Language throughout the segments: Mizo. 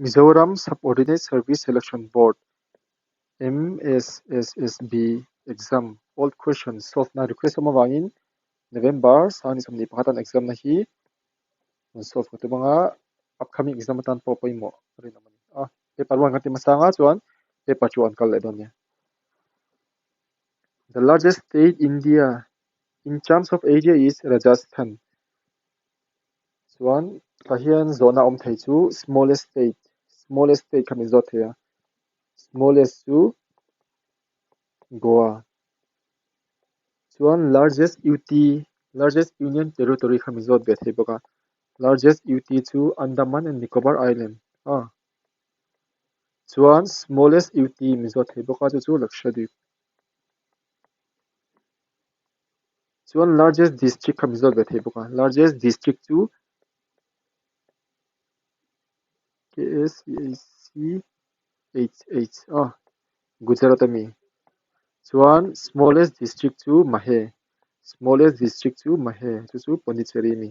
Mizoram Subordinate Service Selection Board MSSSB exam old question solve na request awm avangin November sang ni 21 an exam na hi rawn solve ka tum anga upcoming exam atan pawh pawimawh a rinawm a ni a paper one kan ti hmasa anga chuan paper two an kal leh dawn nia. The largest state India in terms of area is Rajasthan. Chuan tah hian zawhna awm thei chu smallest state smallest state kha min zawt thei a smallest chu Goa chuan largest UT largest union territory kha min zawt ve thei bawk a largest UT chu Andaman and Nicobar Island a chuan smallest UT min zawt thei bawk a chu chu Lakshadweep. Chuan largest district kha min zawt ve thei bawk a largest district chu K A C A C H H a Gujarat ami chuan smallest district chu Mahe smallest district chu Mahe chu chu Pondicherry ami.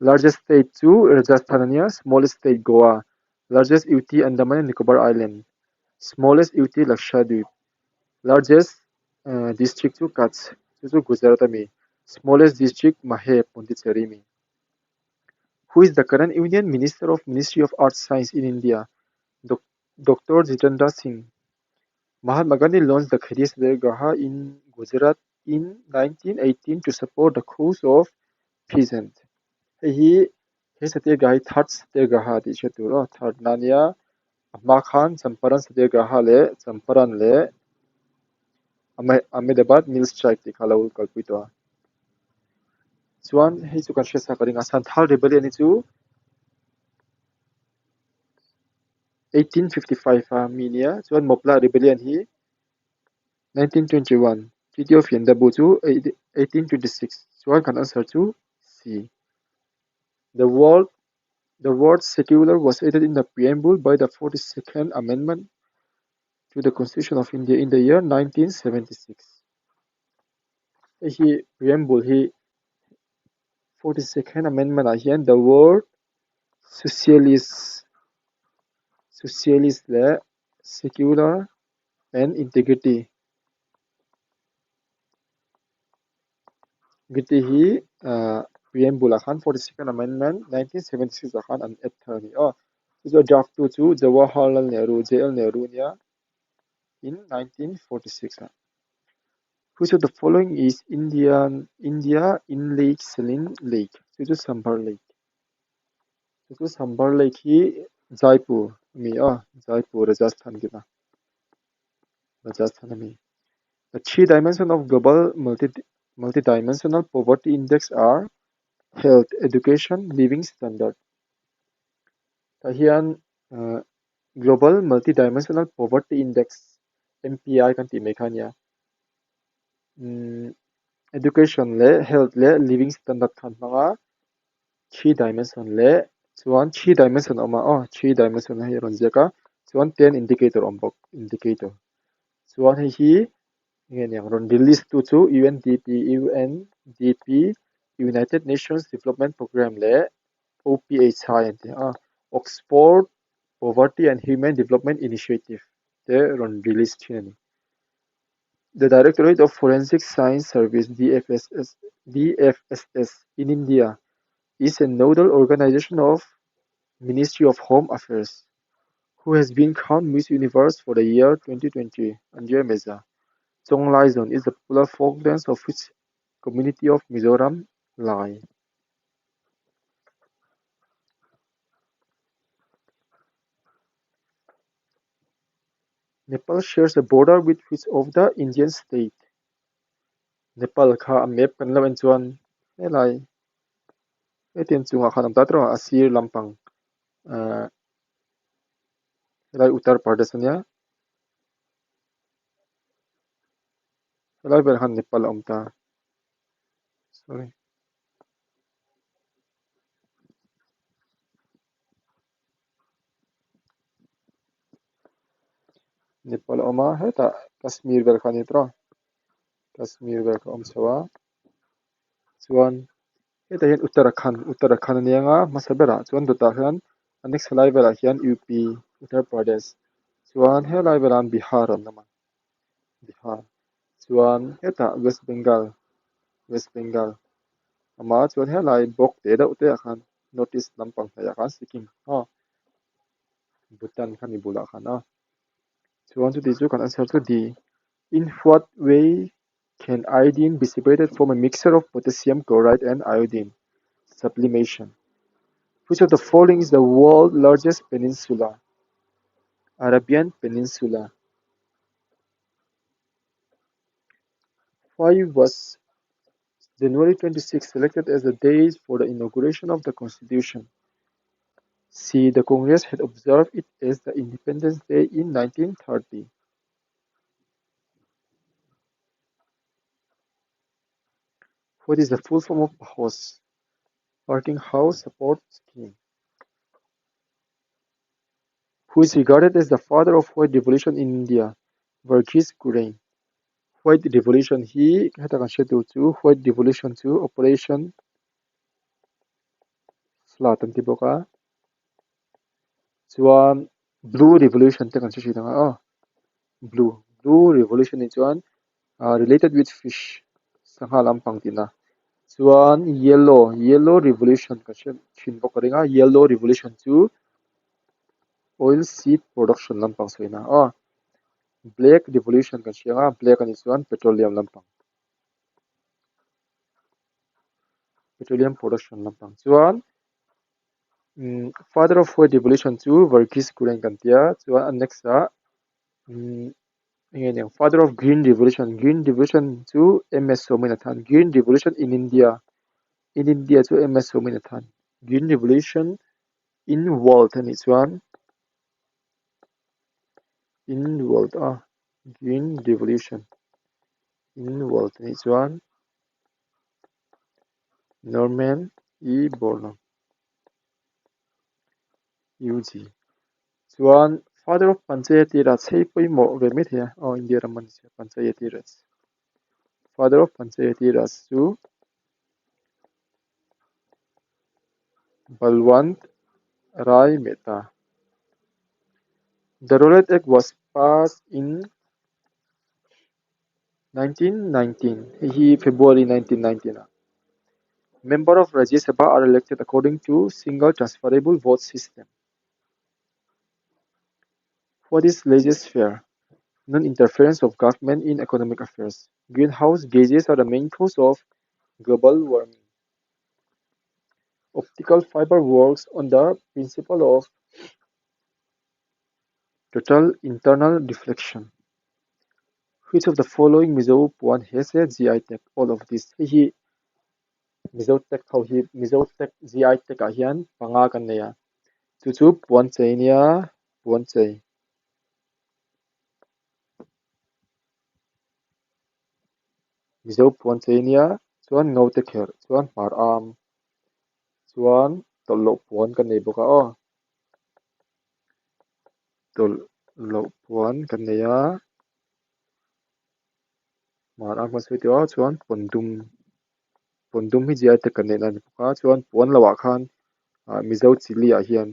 Largest state chu Rajasthan ania smallest state Goa largest UT Andaman and Nicobar Island smallest UT Lakshadweep largest ah district chu Kutch chu chu Gujarat ami smallest district Mahe Pondicherry ami. Who is the current union minister of ministry of earth science in India Doctor Jitendra Singh Mahatma Gandhi launched the Khadi Satyagraha in Gujarat in 1918 to support the cause of peasant. Hei hi he Satyagraha hi third Satyagraha tih hriat tur aw third na ania a hma khan Champaran Satyagraha leh Champaran leh Ahmedabad mill strike tih kha a lo kalpui tawh a. Chuan hei chu kan hriat sa ka ring a Santhal rebellion hi chu 1855 a mi nia chuan Moplah rebellion hi 1921 Treaty of Yandabu chu 1826 chuan kan answer chu C. The world the word secular was added in the preamble by the 42nd amendment to the Constitution of India in the year 1976. Hei hi preamble hi 42nd amendment ah hian the word socialist socialist leh secular and integrity grity hi ahh preamble ah khan 42nd amendment 1976 ah khan an add thar a ni aw chu chu a draft tu chu Jawaharlal Nehru J L Nehru ania in 1946 ah. Which of the following is Indian India in lake saline lake chu chu Sambhar lake chu chu Sambhar lake hi Jaipur a ni a Jaipur Rajasthan tihna Rajasthan a ni. The three dimension of global multi multi dimensional poverty index are health education living standard tah hian ahh global multi dimensional poverty index M_P_I kan tih mai kha a nia umm education leh health leh living standard kha an hmang a three dimension leh chuan three dimension a awm a aw three dimension hei a rawn ziak a chuan ten indicator a awm bawk indicator chuan hei hi enge niang rawn release tu chu U_N_D_P U_N_D_P United Nations Development Programme leh O_P_H_I an ti a Oxford Poverty and Human Development Initiative te rawn release thin a ni. The Directorate of Forensic Science Service D_F_S_S D_F_S_S in India is a nodal organisation of Ministry of Home Affairs who has been crowned Miss Universe for the year 2020 Andrea Meza. Chawnglaizawn is the popular folk dance of which community of Mizoram Lai. Nepal shares a border with which of the Indian state? Nepal kha a map kan lo en chuan helai hetiang chungah khan a awm ta tawh a a sir lampang ahh helai Uttar Pradesh ania helai velah khan Nepal a awm ta sorry. Nepal a awm a hetah Kashmir vel kha a ni tawh a Kashmir vel kha a awm chho a chuan. Hetah hian Uttarakhand Uttarakhand a ni ang a hmasa berah chuan dawtah hian a next lai velah hian U_P Uttar Pradesh chuan helai velah hian Bihar an awm a Bihar chuan hetah West Bengal West Bengal a awm a chuan helai bawk te deuh te ah khan North East lampang hnaih ah khan Sikkim aw Bhutan kha ni bulah khan a chuan chuti chu kan answer chu D in what way can iodine be separated from a mixture of potassium chloride and iodine sublimation which of the following is the world largest peninsula Arabian Peninsula why was January 26 selected as the day for the inauguration of the constitution C the Congress had observed it as the Independence Day in 1930. What is the full form of PAHOS? Parking House Support Scheme. Who is regarded as the father of white revolution in India? Varghese Kurien. White revolution hi heta kan hriat tur chu white revolution chu operation flood an ti bawk a chuan blue revolution te kan hre thin ang a aw blue blue revolution nih chuan ah related with fish sangha lampang tihna chuan yellow yellow revolution kan hre thin bawk a ring a yellow revolution chu oil seed production lampang sawina aw. Black revolution kan hria ang a black anih chuan petroleum lampang petroleum production lampang chuan umm father of white revolution chu Varghese Kurien kan tia chuan a next ah umm eng nge niang father of green revolution green revolution chu M S Swaminathan green revolution in India in India chu M S Swaminathan green revolution in world anih chuan. In world a green revolution in world anih chuan Norman E Borlaug U G chuan father of Panchayati Raj hei pawimawh ve maithei a aw India ram a ni sia Panchayati Raj father of Panchayati Raj chu Balwant Rai Mehta. The Rowlatt Act was passed in 1919 hei hi February 1919 ah Member of Rajya Sabha are elected according to single transferable vote system. What is laissez-faire? Non-interference of government in economic affairs. Greenhouse gases are the main cause of global warming. Optical fiber works on the principle of total internal deflection. Which of the following Mizo puan has a GI tag? All of these. Hei hi Mizo tag ho hi Mizo tag GI tag ah hian panga kan nei a. Chu chu puan chei nia puan chei. Mizo puan chei nia chuan ngo te kherh chuan hmar am chuan tawlh loh puan kan nei bawk a aw tawlh loh puan kan nei a hmar am kan sawi tawh a chuan pawn dum pawn dum hi G I tag kan neih na a ni bawk a chuan puan loh ah khan ah mizo chilli ah hian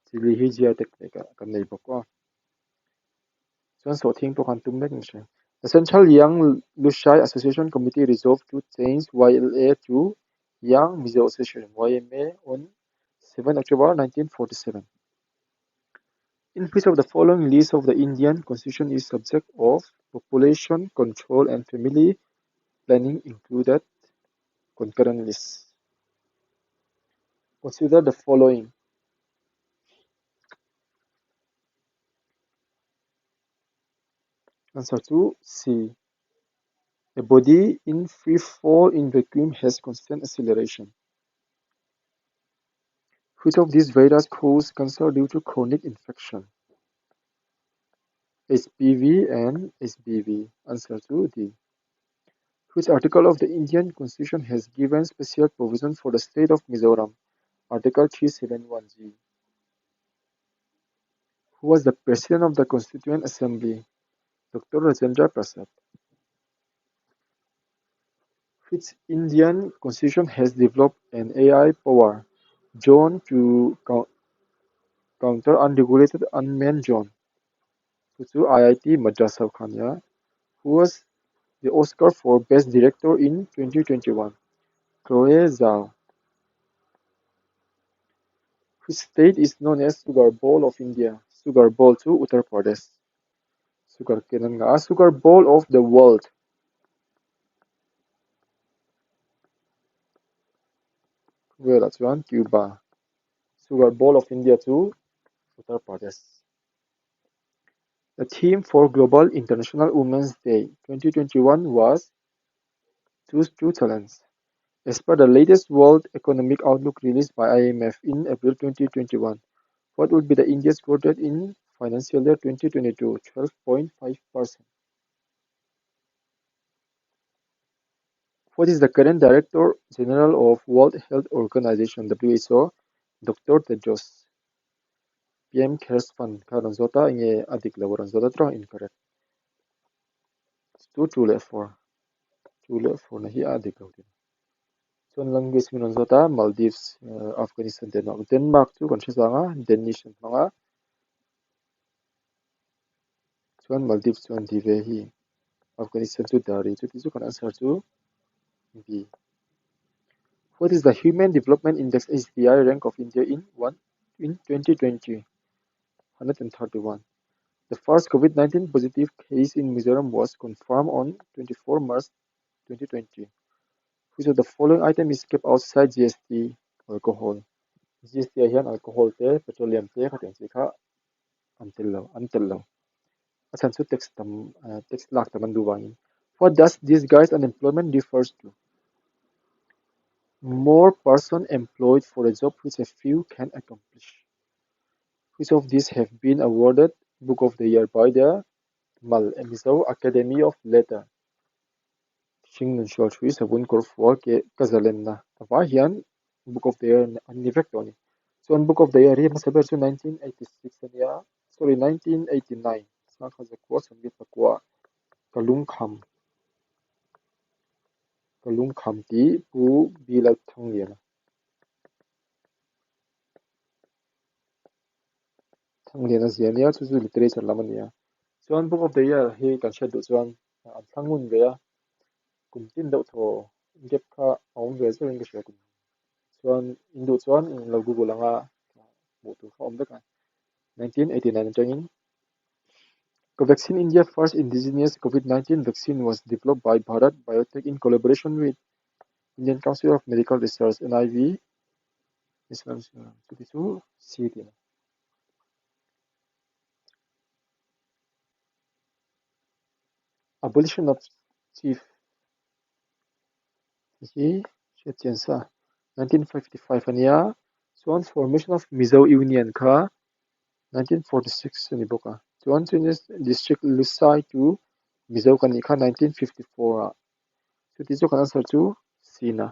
chilli hi G I tag kan nei bawk aw. Chuan sawhthing pawh khan tum mek ni hre. The Central Young Lushai Association Committee resolved to change YLA to Young Mizo Association, YMA, on 7 October 1947. In which of the following list of the Indian Constitution is subject of population control and family planning included concurrent list? Consider the following. Answer chu C. A body in free fall in vacuum has constant acceleration. Which of these virus cause cancer due to chronic infection? HPV and HBV. Answer chu D. Which article of the Indian Constitution has given special provision for the state of Mizoram? Article 371G. Who was the President of the Constituent Assembly? Doctor Rajendra Prasad. Which Indian constitution has developed an AI power drone to counter unregulated unmanned drone? Chu chu IIT Madras ho kha ania. Who was the Oscar for Best Director in 2021? Chloe Zhao. Which state is known as Sugar Bowl of India? Sugar Bowl chu Uttar Pradesh. Sugar cane an ngah a, Sugar Bowl of the World. Khawvelah chuan Cuba. Sugar Bowl of India chu Uttar Pradesh. The theme for Global International Women's Day 2021 was Choose to Challenge. As per the latest World Economic Outlook released by IMF in April 2021, what would be the India's growth rate in financial year 2022? 12.5%. What is the current Director General of World Health Organization WHO? Dr. Tedros. PM CARES Fund kha rawn zawt a, enge a dik lo a rawn zawt a tawh incorrect. Chu 2 leh 4. 2 leh 4 na hi a dik lo tih. Chuan language min rawn zawt a, Maldives, Afghanistan Denmark. Denmark chu kan hre zang a, Danish an hmang a. Chuan Maldives chuan Dhivehi. Afghanistan chu Dari. Chuti chu kan answer chu B. What is the Human Development Index HDI rank of India in one in 2020? 131. The first COVID-19 positive case in Mizoram was confirmed on 24 March 2020. Which of the following item is kept outside GST? Alcohol. GST ah hian alcohol te, petroleum te khatiang chi kha an tel lo, an tel lo. A chhan chu tax tam tax lak tam an duh vangin. What does disguised unemployment refers to? More person employed for a job which a few can accomplish. Which of these have been awarded Book of the Year by the Mal Mizo Academy of Letter? Hringnun hrual thui savun kawr fual ke ka zalenna avai hian Book of the Year an ni vek tawh a ni. Chuan Book of the Year hi hmasa ber chu 1986 ania sorry 1989 sangha zakua sawmriat pakua ka lungkham ka lungkham tih Pu Bilal Thangliana Thangliana zia ania chu chu literature lam ania. Chuan Book of the Year hi kan hriat duh chuan an thlang ngun ve a kum tin deuh thaw gap kha a awm ve zeuhin ka hria kum chuan in duh chuan in lo google anga hmuh tur kha awm vek a 1989 atangin Covaxin India first indigenous COVID-19 vaccine was developed by Bharat Biotech in collaboration with Indian Council of Medical Research NIV chuti chu C tihna. Abolition of chief hi hriat chian sa 1955 ania chuan formation of Mizo Union kha 1946 ani bawk a chuan district Lusai to Mizo kan nih kha 1954 ah chuti chu kan answer chu C na.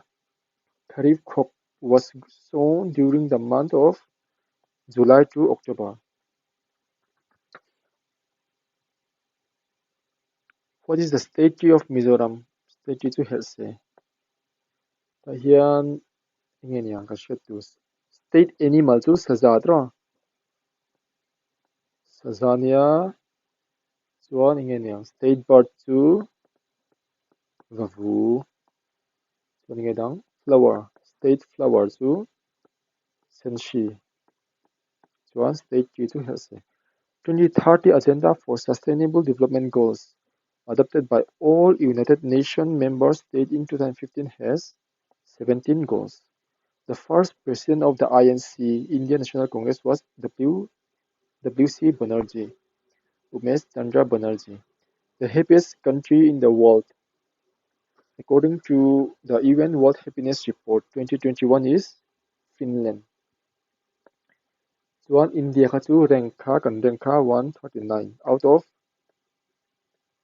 Kharif crop was sown during the month of July to October. What is the state tree of Mizoram? State tree chu herh se. Tah hian enge niang ka hriat tur state animal chu saza tawh a saza nia chuan enge niang state bird chu vavu chuan enge dang flower state flower chu senhri chuan state tree chu herh se. 2030 Agenda for Sustainable Development Goals adopted by all United Nations member states in 2015 has 17 goals. The first president of the INC, Indian National Congress, was W. W.C. Banerjee, Umesh Chandra Banerjee. The happiest country in the world, according to the UN World Happiness Report 2021, is Finland. Chuan India kha chu rank kha kan rank kha 139 out of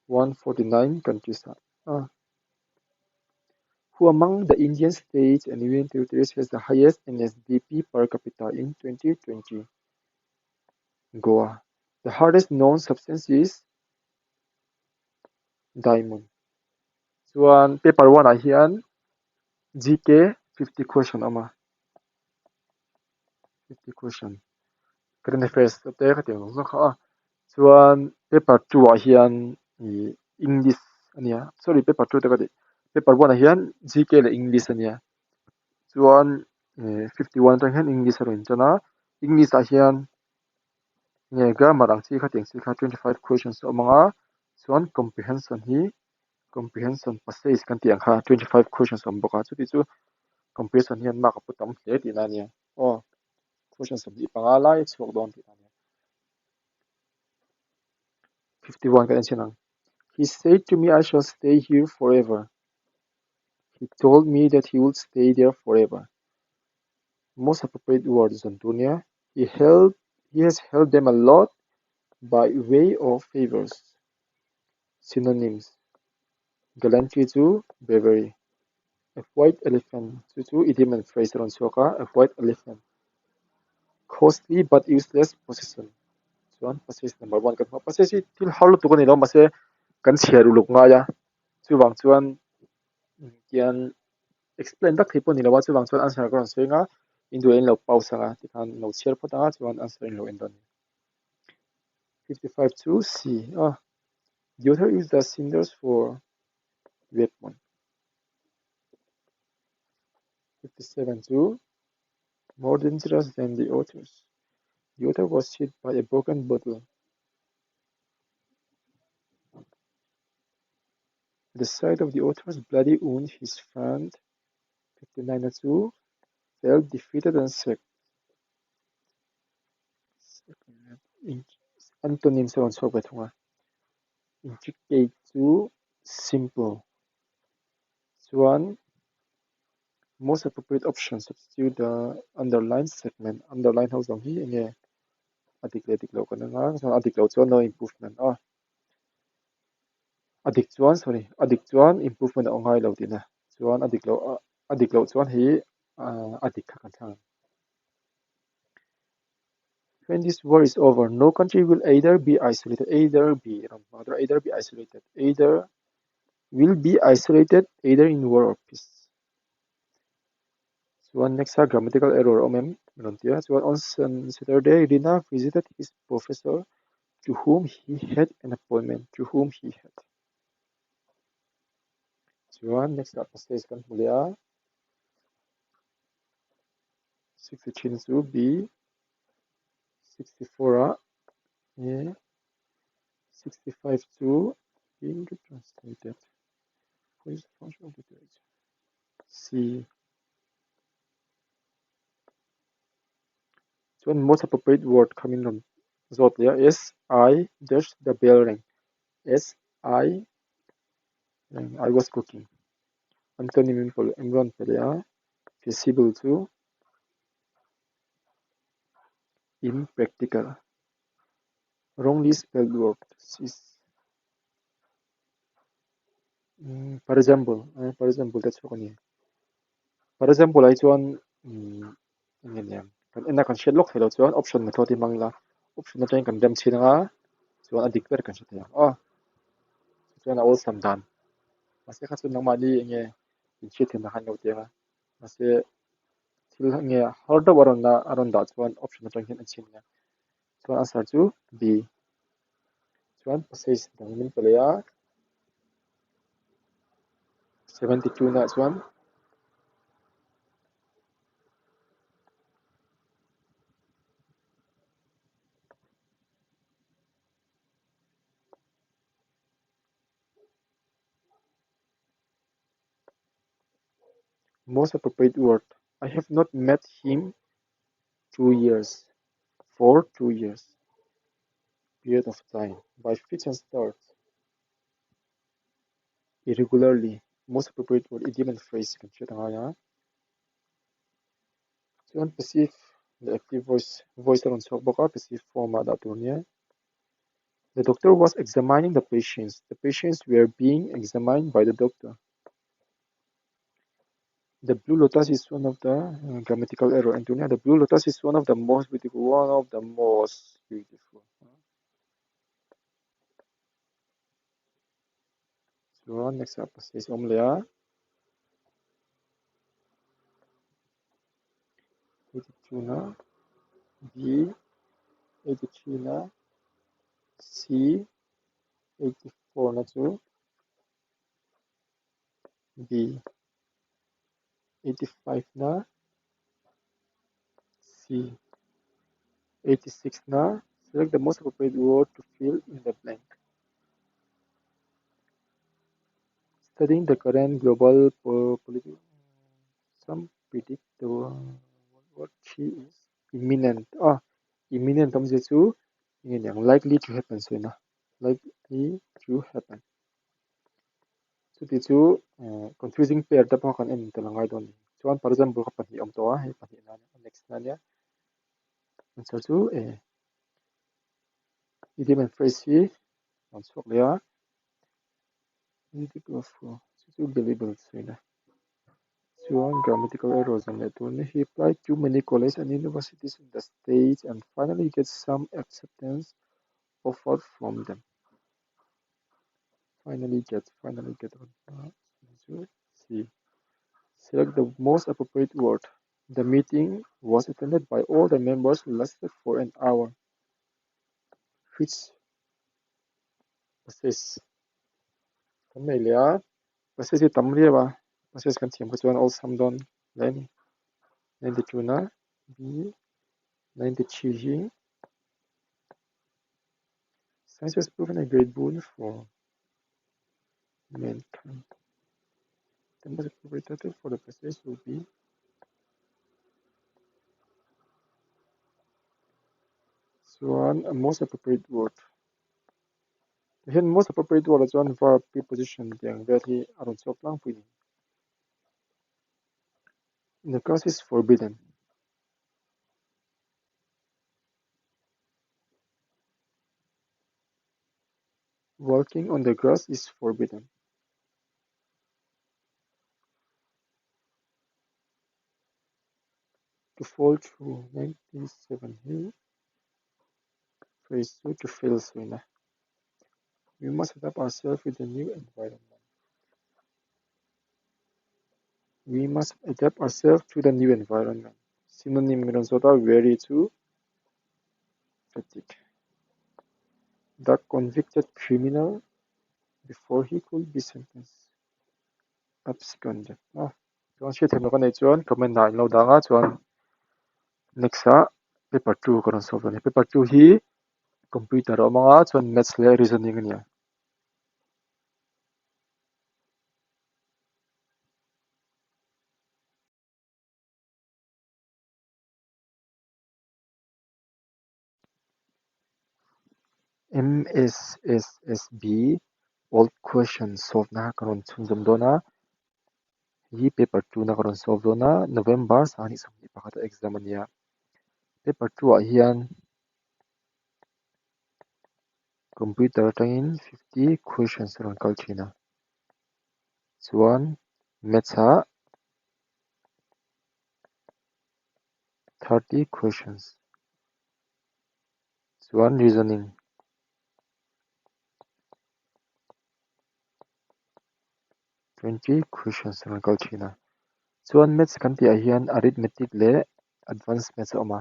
149 countries ah. Who among the Indian states and union territories has the highest NSDP per capita in 2020? Goa. The hardest known substance is diamond. Chuan paper one ah hian GK 50 question a awm a, 50 question current affairs te ka tih ang zawng zawng kha a. Chuan paper two ah hian ih English a nia sorry paper two te ka tih paper one ah hian GK leh English a nia chuan ih 51 atang hian English a rawn intan a English ah hian nge grammar ang chi kha tiang chi kha 25 questions a awm ang a chuan comprehension hi comprehension passage kan tih ang kha 25 questions a awm bawk a chuti chu comprehension hian mark a pu tam hle tihna a nia aw question 25 lai a chhuak dawn tihna a nia. 51 kan en chhin ang he said to me I shall stay here forever he told me that he would stay there forever most appropriate word zawn tur nia he held he has helped them a lot by way of favours synonyms gallantry chu bravery a white elephant chu chu idiom and phrase a rawn chhuak a a white elephant costly but useless possession chuan passage number one kan hmu a passage hi thil har lutuk a ni lo mahse kan chhiar uluk ngai a chuvang chuan tian explain vak thei pawh a ni lo a chuvang chuan answer ka rawn sawi ang a in duh in lo pause ang a tikhan in lo chhiar phawt ang a chuan answer in lo en dawn a ni. 55 chu C a the author used the cinders for weapon 57 chu more dangerous than the others the author was hit by a broken bottle the sight of the author's bloody wound his friend 59 chu felt defeated and sick Antonyms a rawn chhuak ve thung a intricate chu simple chuan most appropriate option substitute the underline segment underline ho zawng hi eng nge a dik leh dik loh kan anga chuan a dik loh chuan no improvement a a dik chuan sorry a dik chuan improvement a awm ngai lo tihna chuan a dik loh a dik loh chuan hei a dik kha kan thlang ang. When this war is over, no country will either be isolated, either be either be isolated, either will be isolated either in war or peace. Chuan next a grammatical error awm em rawn ti a chuan on Saturday Rina visited his professor to whom he had an appointment to whom he had. Chuan next ah passage kan hmu leh a 63 chu B 64 ah A 65 chu being translated what is the function of literature C chuan most appropriate word kha min rawn zawt leh a S I dash the bell rang S I I was cooking antonym in rawn pe leh a feasible chu impractical wrongly spelled word is for example for example te chhuak a ni for example ah hi chuan eng nge niang kan en a kan hriat lawk theih loh chuan option method hi hmang ila option atangin kan rem chhin anga chuan a dik ber kan hre thei ang aw chuan a awlsam dan mahse kha chu nangmahni eng nge inhriat theihna kha an lo ti ang a mahse thil nge har deuh a rawn la a rawn dah chuan option atang hian a chhin nia chuan answer chu B chuan passage dang min pe leh a 72 naah chuan Most appropriate word I have not met him 2 years for 2 years period of time by fits and starts irregularly most appropriate word idiom and phrase kan hriat angai a chuan passive leh active voice voice a rawn chhuak bawk a passive form ah dah tur nia the doctor was examining the patients the patients were being examined by the doctor. The blue lotus is one of the grammatical error. Antonia, the blue lotus is one of the most beautiful, one of the most beautiful. Chuan next ah passage a awm leh a. 82 na B, 83 na C, 84 na chu B, 85 na C, 86 na select the most appropriate word to fill in the blank. Studying the current global political some predict the World War III is imminent. Ah, imminent awmzia chu enge niang likely to happen sawina likely to happen. Chuti chu confusing pair te pawh kan en tel angai dawn a ni. Chuan for example kha pahnih a awm tawh a, hei pahnih na ania next na ania. Answer chu A. Idiom and phrase hi a rawn chhuak leh a. Chu chu gullible sawina. Chuan grammatical errors an leh tur ni. He applied to many colleges and universities in the States and finally get some acceptance offer from them. Finally get, finally get chu C. Select the most appropriate word. The meeting was attended by all the members lasted for an hour. Which passage kan nei leh a, passage hi tam riau a, passage kan thiam kha chuan awlsam dawn hle a ni. 92 na B 93 hi Science has proven a great boon for mankind. The most appropriate title for the passage will be chuan a most appropriate word. Tihian most appropriate word ah chuan verb preposition tih ang vel hi a rawn chhuak tlangpui a ni. The class is forbidden. Walking on the grass is forbidden. To fall through 97 hi phrase chu to fail sawina. We must adapt ourselves with the new environment. We must adapt ourselves to the new environment. Synonym min rawn zawt a, weary chu fatigue. The convicted criminal before he could be sentenced absconded. Ah, chuan hriat theih loh ka neih chuan comment ah in lo dang a chuan next ah paper 2 ka rawn solve dawn a ni. Paper 2 hi computer a awm ang a chuan maths leh reasoning a ni ang. MSSSB old question solve na ka rawn chhunzawm dawn a, hei hi paper 2 na ka rawn solve dawn a, November 2021 a exam a nia. Paper 2 ah hian computer atangin 50 questions a rawn kal thin a, chuan maths ah 30 questions chuan reasoning 20 questions a rawn kal thin a, chuan maths kan tih ah hian arithmetic leh advance maths a awm a,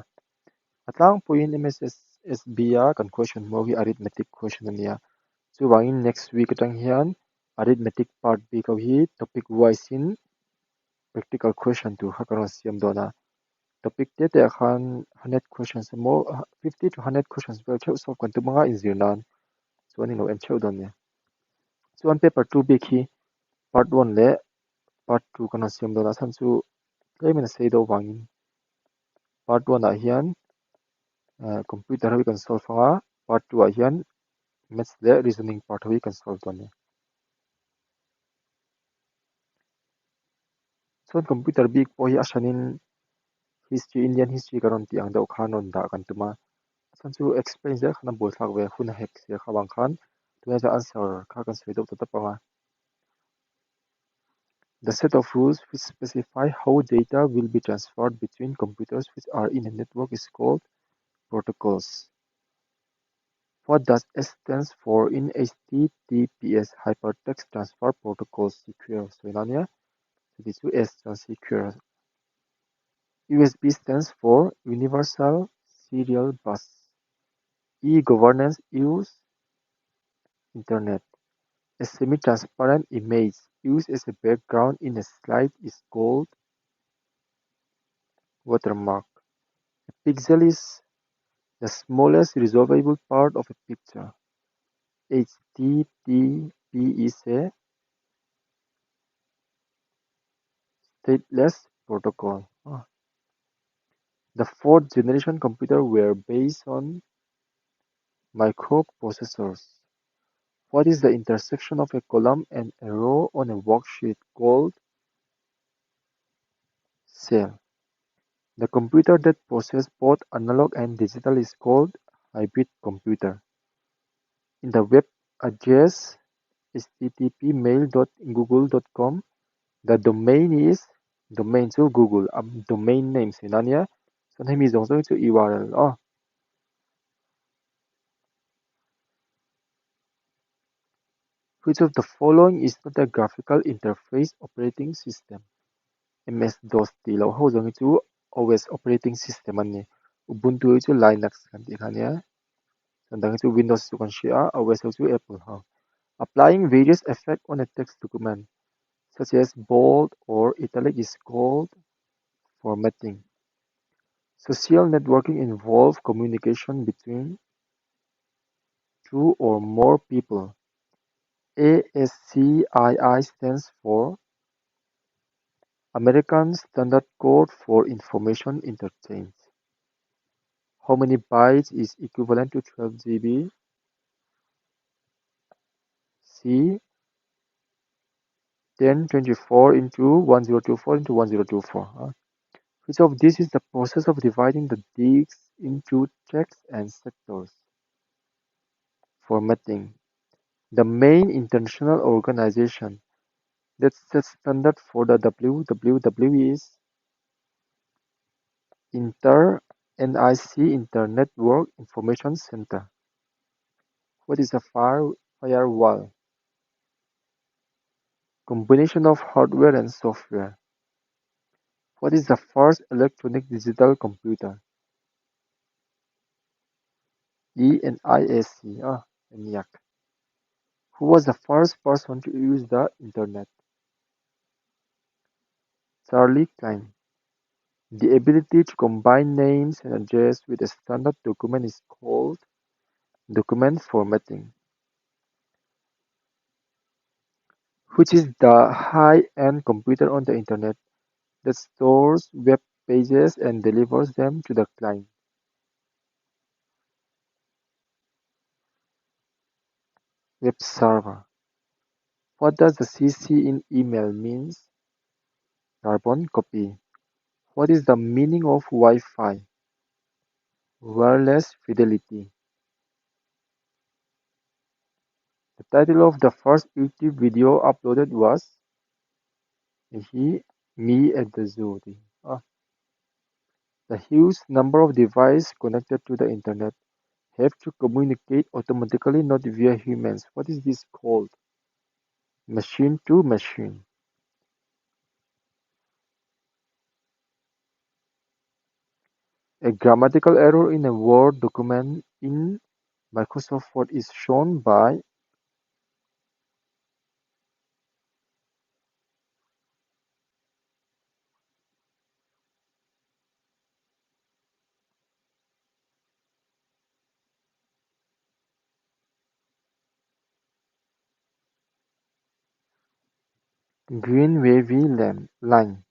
a tlangpuiin M_S_S_S_B a kan question hmuh hi arithmetic question a nia, chuvangin next week atang hian arithmetic part bik ho hi topic wise in practical question tur kha ka rawn siam dawn a, topic te te ah khan 100 questions emaw 50 to 100 questions vel theuh solve kan tum anga inzir nan chuan ilo en theuh dawn nia. Chuan paper 2 bik hi part 1 leh part 2 kan rawn siam dawn a, a chhan chu tlemin a sei deuh vangin part 1 ah hian computer ho hi kan solve anga part 2 ah hian maths leh reasoning part ho hi kan solve dawn nia. Chuan computer bik pawh hi a hranin history Indian history ka rawn tih ang deuh khan rawn dah kan tum a, a chhan chu explain zel khan a buaithlak ve a hun a hek sia kha avang khan tunah chuan answer kha kan sawi deuh ta tawp ang a. The set of rules which specify how data will be transferred between computers which are in a network is called protocols. What does S stands for in HTTPS Hypertext Transfer Protocol Secure sawina ania chuti chu S chuan secure U_S_B stands for Universal Serial Bus. E-governance use internet. A semi-transparent image used as a background in a slide is called watermark. A pixel is the smallest resolvable part of a picture. HTTP is a stateless protocol. The fourth generation computer were based on microprocessors. What is the intersection of a column and a row on a worksheet called? Cell. The computer that processes both analog and digital is called hybrid computer. In the web address http mail.google.com, the domain is domain to Google, domain name sawina ania chuan hemi zawng zawng hi chu URL aw. Which of the following is not a graphical interface operating system? MS-DOS tih loh ho zawng hi chu OS operating system an ni. Ubuntu hi chu Linux kan tih kha ania. Chuan dang hi chu Windows chu kan hria a, OS ho chu Apple ho. Applying various effect on a text document such as bold or italic is called formatting. Social networking involve communication between two or more people. ASCII stands for American Standard Code for Information Interchange. How many bytes is equivalent to 12 GB? C. 1024 into 1024 into 1024. Which of these is the process of dividing the disks into tracks and sectors? Formatting. The main international organization that sets standard for the WWW is Inter NIC Internetwork Information Center. What is a firewall? Combination of hardware and software. What is the first electronic digital computer? ENIAC. ENIAC. Who was the first person to use the internet? Charlie Klein. The ability to combine names and address with a standard document is called document formatting. Which is the high-end computer on the internet that stores web pages and delivers them to the client? Web server. What does the CC in email means? Carbon copy. What is the meaning of Wi-Fi? Wireless fidelity. The title of the first YouTube video uploaded was He, Me at the Zoo. The huge number of devices connected to the internet have to communicate automatically, not via humans. What is this called? Machine to machine. A grammatical error in a Word document in Microsoft Word is shown by green wavy line.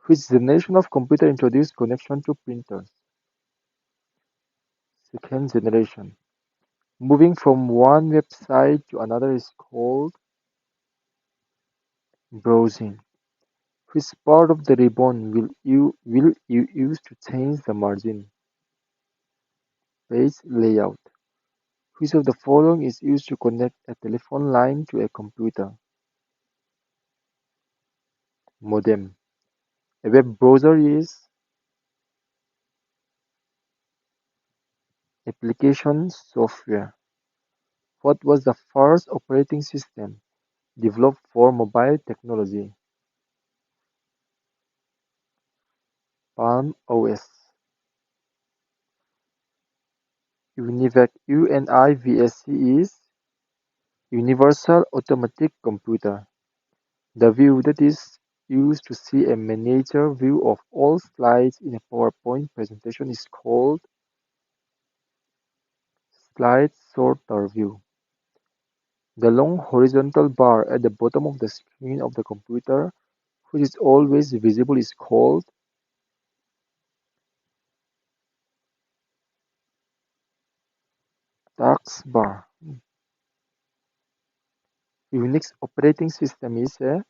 Which generation of computer introduced connection to printers? Second generation. Moving from one website to another is called browsing. Which part of the ribbon will you use to change the margin? Page layout. Which of the following is used to connect a telephone line to a computer? Modem. A web browser is Application software. What was the first operating system developed for mobile technology? Palm OS. UNIVAC UNIVAC is Universal Automatic Computer. The view that is used to see a miniature view of all slides in a PowerPoint presentation is called slide sorter view. The long horizontal bar at the bottom of the screen of the computer, which is always visible, is called taskbar. Unix operating system is a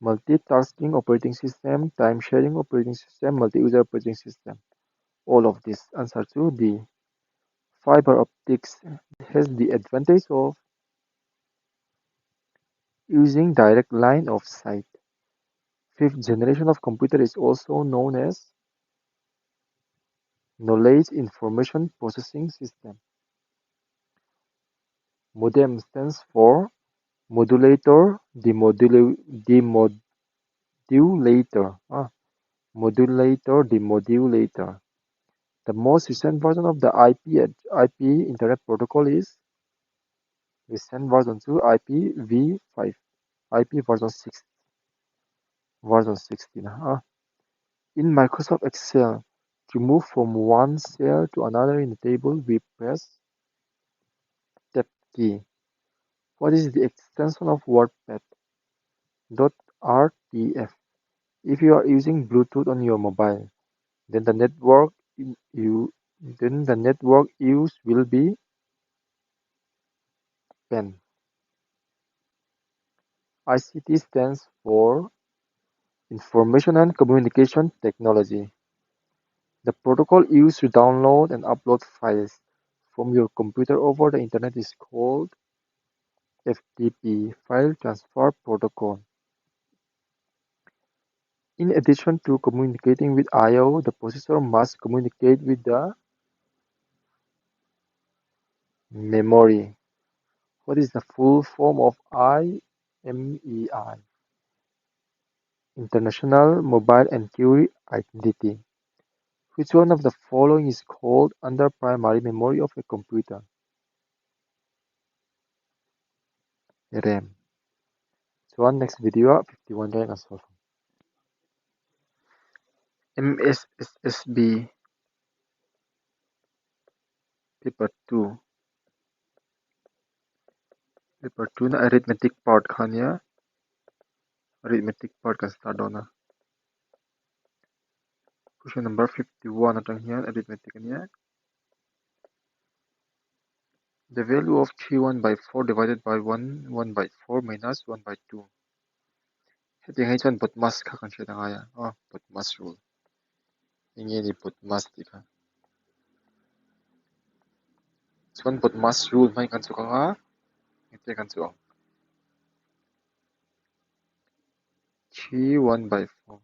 multitasking operating system, time-sharing operating system, multi-user operating system. All of this. Answer to D. Fiber optics has the advantage of using direct line of sight. Fifth generation of computer is also known as knowledge information processing system. Modem stands for modulator demodulator. Modulator demodulator. The most recent version of the IP Internet Protocol is recent version 2 IPv5, IP version 6, version 16. In Microsoft Excel, to move from one cell to another in the table, we press Tab key. What is the extension of WordPad? Dot RTF. If you are using Bluetooth on your mobile, then the network use will be PAN. ICT stands for Information and Communication Technology. The protocol used to download and upload files from your computer over the internet is called FTP, File Transfer Protocol. In addition to communicating with I/O, the processor must communicate with the memory. What is the full form of IMEI? International Mobile Enquiry Identity. Which one of the following is called under primary memory of a computer? RAM. So on next video, 51 rank as well. MSSSB paper 2. Paper 2 na arithmetic part khania. Arithmetic part kan start dona. Question number 51 atang hian arithmetic ania. The value of 3 1 by 4 divided by 1 1 by 4 minus 1 by 2. Heti ngai chuan BODMAS kha kan hriat anga ya. Oh, BODMAS rule. Enge ni BODMAS ti kha. Chuan BODMAS rule mai kan chuk anga. Heti kan chu ang. 3 1 by 4.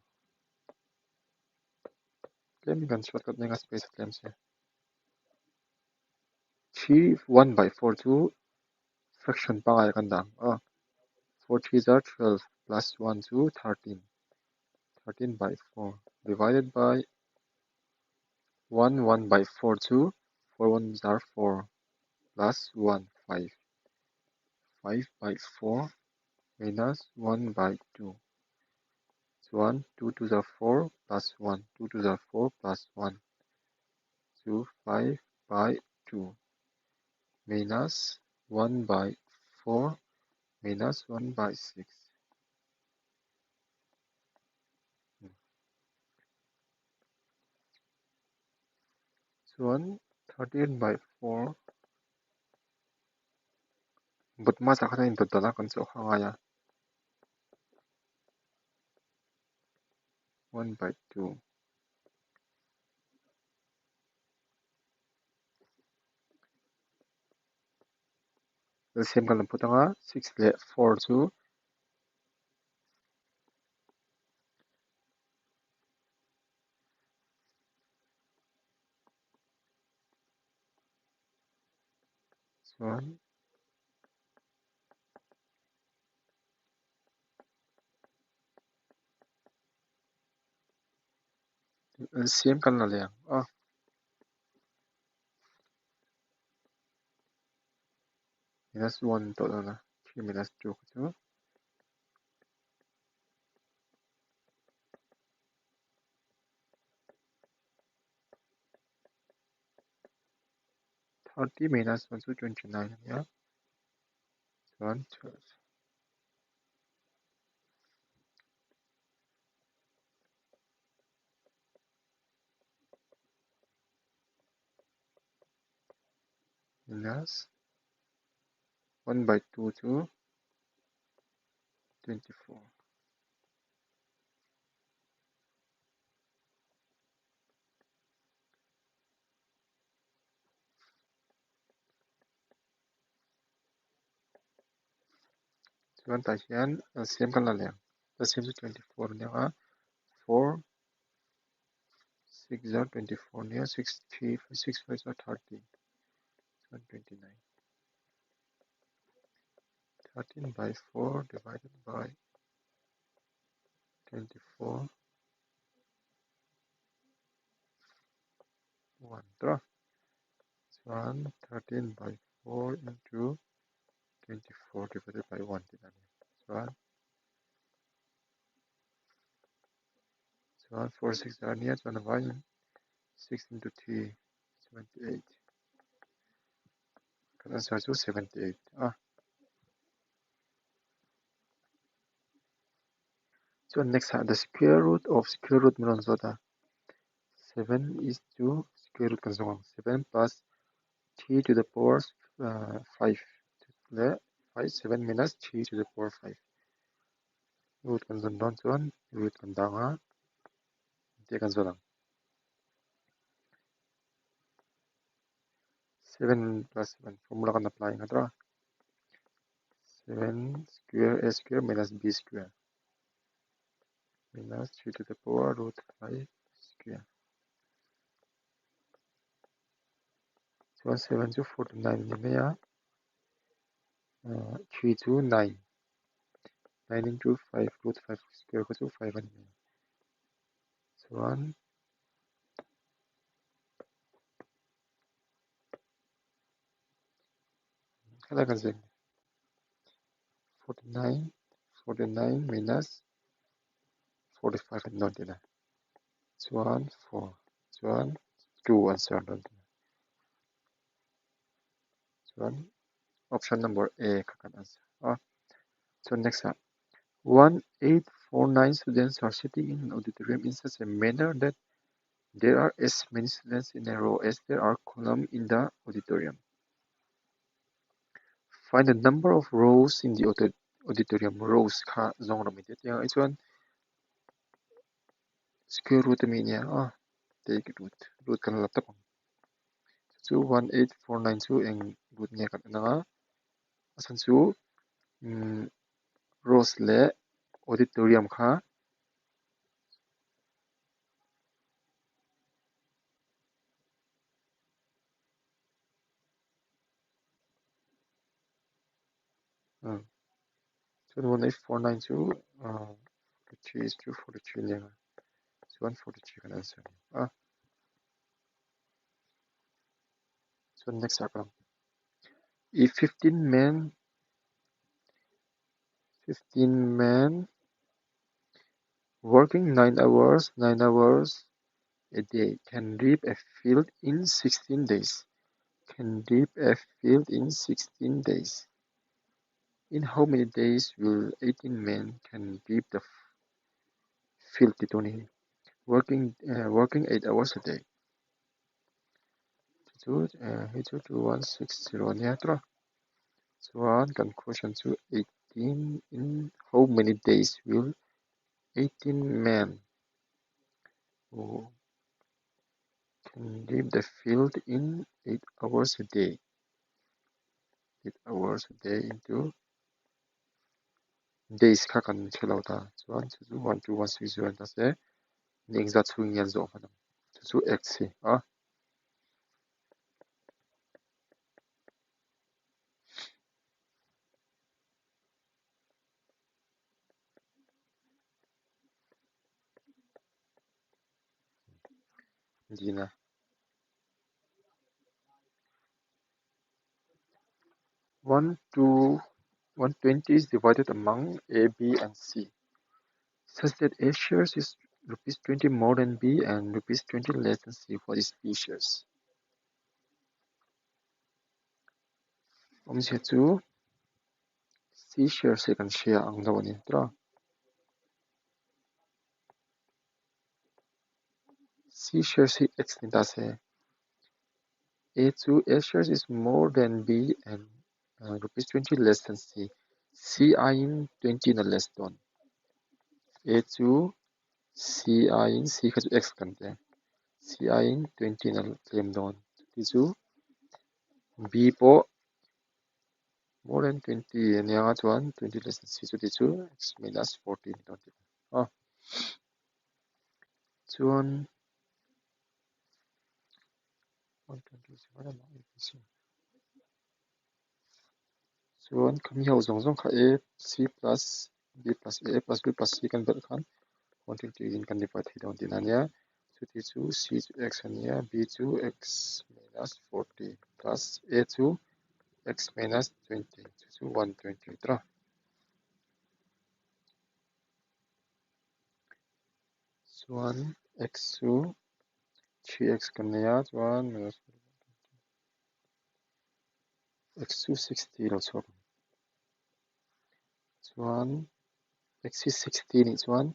Tlem kan shortcut nenga space tlem se. 3 1 by 4 chu fraction pangai kan dang. 4 3 are 12 plus 1 2 13. 13 by 4 divided by 1 1 by 4 2 4 1 are 4 plus 1 5. 5 by 4 minus 1 by 2. So 1 2 2 are 4 plus 1 2 2 are 4 plus 1 2 5 by 2 minus 1 by 4 minus 1 by 6. So 1 13 by 4. BODMAS akha in dot dala kan chu khanga ya. 1 by 2. The same kan putanga 6 le 4 2. Chuan LCM kan la leh ang a. Minus 1 tawh dawn a, 3 minus 2 kha chu. 30 minus 1 chu 29 a nia, chuan 12. Minus 1 by 2 chu 24. Chuan tah hian LCM kan la leh ang. LCM chu 24 a nia a, 4 6 zar 24 a nia, 6 3 6 5 zar 13 chuan 29. 13 by 4 divided by 24 1 tawh a. Chuan 13 by 4 into 24 divided by 1 tih a ni. Chuan chuan 4 6 a nia chuan a vaiin 6 into 3 78. Kan answer chu 78 a. Chuan next ah the square root of square root min rawn zawt a. 7 is to square root kan zawng ang. 7 plus 3 to the power 5 leh 5 7 minus 3 to the power 5. Root kan zawn dawn chuan root kan dang a, engtia kan zawn ang. 7 plus 7 formula kan apply ang a 7 square a square minus b square minus 3 to the power root 5 square. Chuan 7 chu 49 a ni mai a, 3 chu 9. 9 into 5 root 5 square kha chu 5 a ni mai. Chuan helai kan zir 49 49 minus 45 a ni dawn tihna. Chuan 4 chuan 2 answer dawn tihna. Chuan option number A kha kan answer a. Chuan next ah 1849 students are sitting in an auditorium in such a manner that there are as many students in a row as there are columns in the auditorium. Find the number of rows in the auditorium. Rows kha zawng rawh mi te tiang ai chuan square root ami nia a take root root kan la tawp ang. Chu 1849 chu eng root nge kan en anga a chhan chu rows leh auditorium kha Chuan 1849 chu 43 is to 43 nia chuan 43 kan answer ni a. Chuan next ah ka if 15 men working 9 hours 9 hours a day can reap a field in 16 days can reap a field in 16 days in how many days will 18 men can reap the field ti tur ni working working 8 hours a day chu hei chu 2160 ania tawh a chuan kan question chu 18 in how many days will 18 men can reap the field in 8 hours a day 8 hours a day into days kha kan hre lo ta chuan chu chu 12160 ani ta se ni engzat chhungin nge an zawh hman ang chu chu x hi a. Dina. 1 to 120 is divided among A, B and C, such that A shares is rupees 20 more than B and rupees 20 less than C. What is B shares? Awmzia chu C shares hi kan hria ang lo a ni tawh. C shares hi X ni ta se. A chu A shares is more than B and rupees 20 less than C. C aiin 20 na less dawn. A chu C aiin C kha chu X kan ti. C aiin 20 na tlem dawn. Chuti chu B pawh more than 20 ania nga chuan 20 less than C chuti chu X minus 40 ni dawn tih. Chuan 120 is A B C. Chuan khami ho zawng zawng kha A C plus B plus A, A plus B plus C kan belh khan 120 in kan divide thei dawn tihna ania. Chuti chu C chu X ania, B chu X minus 40 plus A chu X minus 20 chu chu 120 tawh. Chuan X chu 3x kan nei a, chuan minus X chu 60 lo chhuak ang. Chuan X hi 60 nih chuan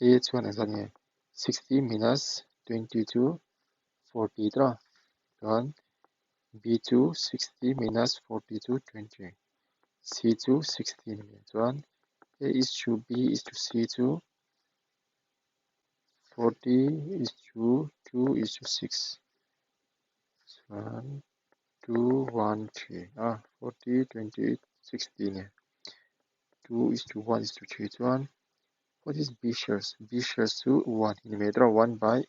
A chuan engzat nge 60 minus 20 chu 40 tawh. Chuan B chu 60 minus 40 chu 20. C chu 60 ni mai. Chuan A is to B is to C chu 40 is to 2 is to 6. Chuan 2 1 3 40 20 60 ni. 2 is to 1 is to 3 chuan what is B shares? B shares chu 1 hi ni mai tawh 1 by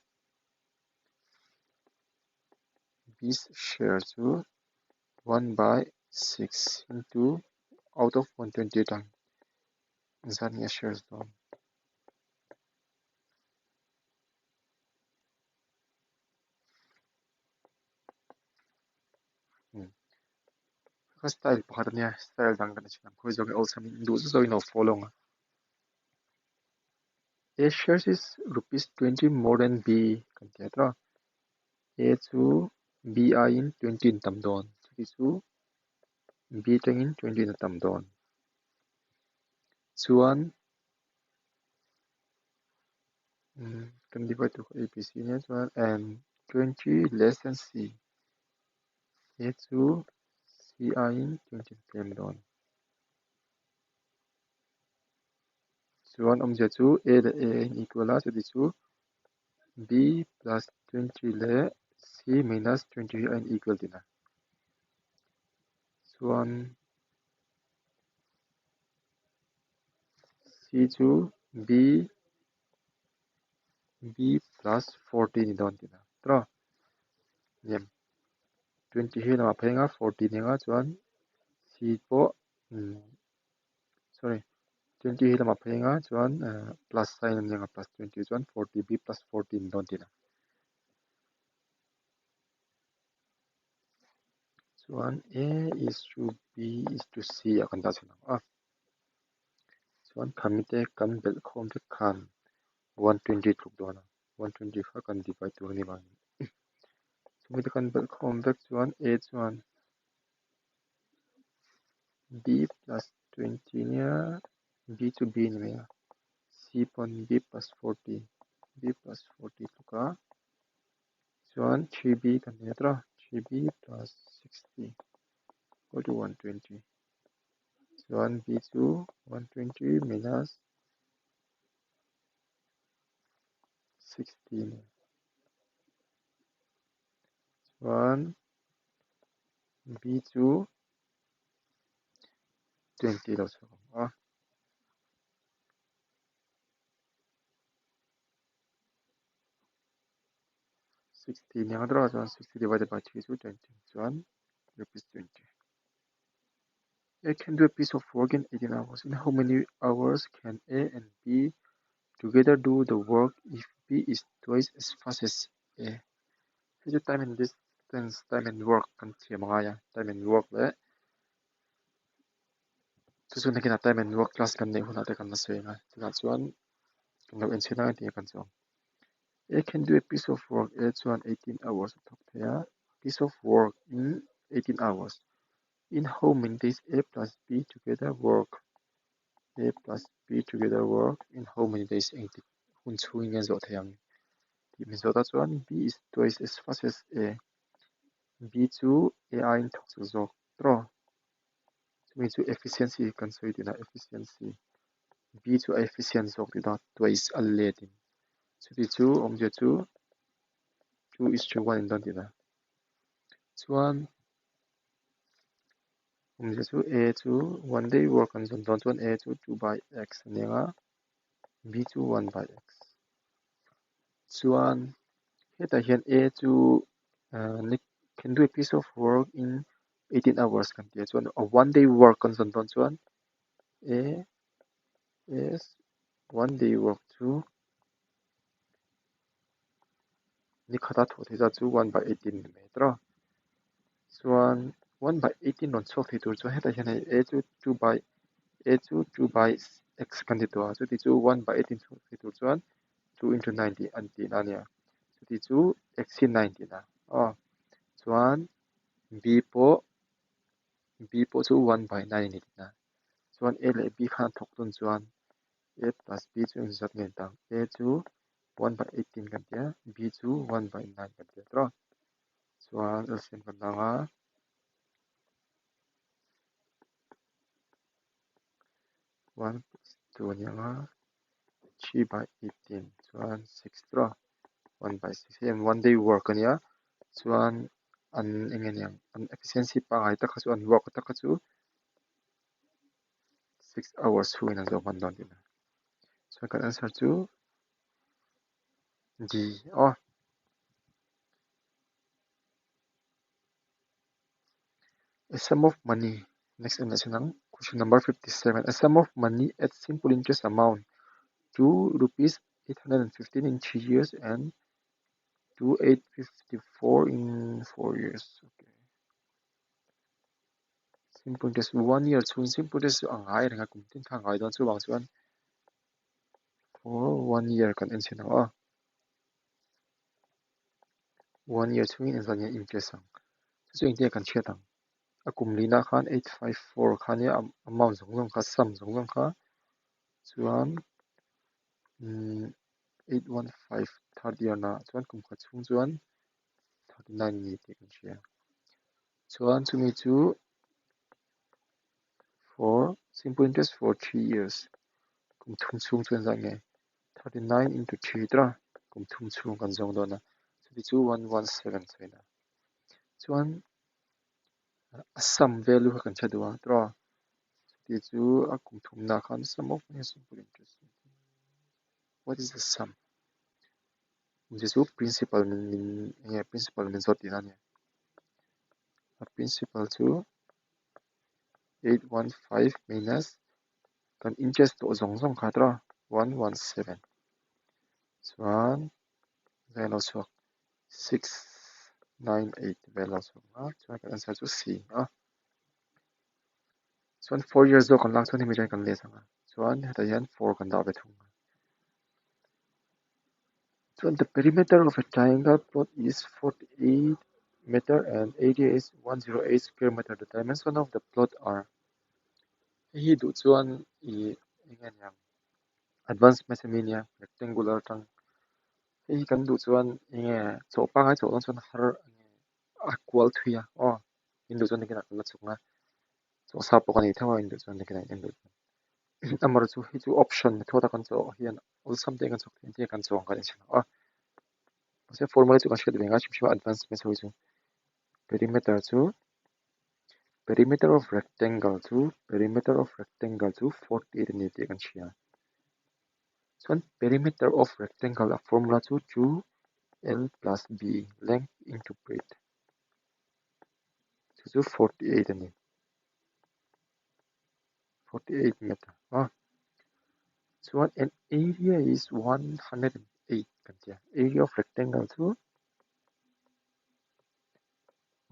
B share chu 1 by 6 into out of 120 atang zat nge shares dawn. Ka style pakhat ania style dang kan chin ang khawi zawk nge awlsam in duh zawk in lo follow ang a. A shares is rupees 20 more than B kan ti a tawh. A chu B aiin 20 in tam dawn. Chuti chu B tangin 20 in a tam dawn. Chuan kan divide tur kha A B C nia chuan and 20 less than C. A chu C aiin 20 in tlem dawn. Chuan awmzia chu A leh A in equal a, chuti chu B plus 20 leh C minus 20 hi a in equal tihna. Chuan C chu B B plus 40 ni dawn tihna. Tawh niam 20 hi lamah phei anga 40 ni anga chuan C pawh sorry 20 hi lamah phei anga chuan plus sign ani anga plus 20 chuan 40 B plus 40 ni dawn tihna. Chuan A is to B is to C ah kan dah chhan ang a. Chuan khami te kan belh khawm vek khan 120 tluk dawn a. 120 kha kan divide tur ani vangin. Chumi te kan belh khawm vek chuan A chuan B plus 20 nia B chu B ni mai a. C pawn B plus 40 B plus 40 tluka chuan 3B kan nei a tawh 3B plus 60 equal to 120. Chuan B chu 120 minus 60 ni. Chuan B chu 20 lo chhuak ang a. 60 ni ang tawh chuan 60 divided by 3 chu 20 chuan rupees 20. A can do a piece of work in 18 hours. In how many hours can A and B together do the work if B is twice as fast as A? Hei chu time and distance, time and work kan thiam a ngai a, time and work leh chu chu nakinah time and work class kan neih hunah te kan la sawi ang a, chutah chuan kan lo enchhin ang tih kan chuang. A can do a piece of work, A chuan 18 hours a thawk thei a, piece of work in 18 hours. In how many days A plus B together work? A plus B together work in how many days engtik hun chhungin nge zawh thei ang tih min zawh ta chuan B is twice as fast as A. B chu A aiin thawk chak zawk tawh. Chumi chu efficiency kan sawi tihna efficiency. B chu a efficient zawk tihna twice a let in. Chuti chu awmzia chu 2 is to 1 in dawn tihna. Chuan awmzia chu A chu one day work kan zawn dawn chuan A chu 2 by x a ni ang a, B chu 1 by x. Chuan hetah hian A chu can do a piece of work in 18 hours kan tih ah chuan a one day work kan zawn dawn chuan A is one day work chu ni khata thawh theih zat chu 1 by 18 ni mai tawh a. Chuan 1 by 18 rawn chhuak thei tur chuan hetah hian hei A chu 2 by A chu 2 by x kan ti tawh a, chuti chu 1 by 18 chhuak thei tur chuan 2 into 9 tih an tihna a nia. Chuti chu x hi 9 tihna aw. Chuan B pawh B pawh chu 1 by 9 a ni tihna. Chuan A leh B khan a thawk dun chuan A plus B chu engzat nge ni ta ang? A chu 1 by 18 kan ti a, B chu 1 by 9 kan ti a tawh a. Chuan LCM kan dang a. 1 plus 2 a ni ang a, 3 by 18 chuan 6 tawh a, 1 by 6 hei one day work a nia chuan an eng nge niang an efficiency pangngai tak kha chu an work tak kha chu 6 hours chhungin an zo hman dawn tihna chuan kan answer chu D aw. A sum of money next en leh chhin ang question number 57 a sum of money at simple interest amount to rupees 815 in 3 years and to 854 in 4 years okay simple interest 1 year chhung simple interest chu a ngai reng a kum tin kha a ngai dawn chuvang chuan for 1 year kan en chhin ang aw 1 year chhungin engzah nge interest ang chu chu engtin nge kan hriat ang a kum lina khan 854 kha nia amount zawng zawng kha sum zawng zawng kha chuan 815 third year na chuan kum khat chhung chuan 39 ni tih kan hria chuan chumi chu for simple interest for 3 years kum thum chhung chuan engzah nge 39 into 3 tawh a kum thum chhung kan zawng dawn a chuti chu 117 sawi na chuan a sum value kha kan hre duh a tawh a chuti chu a kum thumna khan sum of simple interest what is the sum chu chu principal min min enge principal min zawt tihna a ni a principal chu 815 minus kan interest tawh zawng zawng kha tawh a 117 chuan vel a chhuak 698 vel a chhuak a chuan kan answer chu C a chuan 4 years zawk kan lak chuan hemi chuan kan let ang a chuan hetah hian 4 kan dah ve thung a chuan the perimeter of a triangle plot is 48 meter and area is 108 square meter the dimension of the plot are hei hi duh chuan ih eng nge niang advance hmasa mi ania rectangular atang hei hi kan duh chuan eng nge chawh pangngai chawh dawn chuan har a kual thui a aw in duh chuan nakinah kan la chhuk ang a chawh sa pawh ka nei theuh a in duh chuan nakinah in en duh chuan amaherawhchu chu hei chu option method a kan chawh hian awlsam te kan chawk thei ang tih kan chawh ang kan inchhir ang a mahse formula chu kan hriat ve ngai hrim hrim a advance hmasa ho chu perimeter chu perimeter of rectangle chu perimeter of rectangle chu 48 a ni tih kan hria chuan perimeter of rectangle a formula chu 2l plus b length into breadth chu chu 48 a ni 48 meter a. Chuan an area is 108 kan tia area of rectangle chu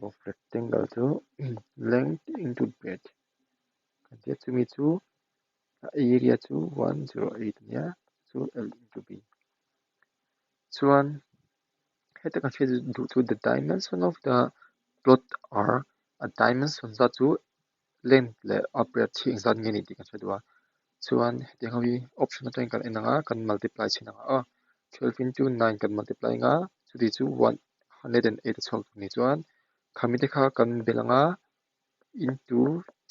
of rectangle chu length into breadth kan tia chumi chu a area chu 108 ania chu L into B chuan heta kan hriat duh chu the dimension of the plot are a dimension zat chu length leh a breadth hi engzat nge ni tih kan hre duh a chuan hetiang ho hi option atangin kan en ang a kan multiply chhin ang a 12 into 9 kan multiply ang a chuti chu 108 a chhuak tur ni chuan khami te kha kan belh ang a into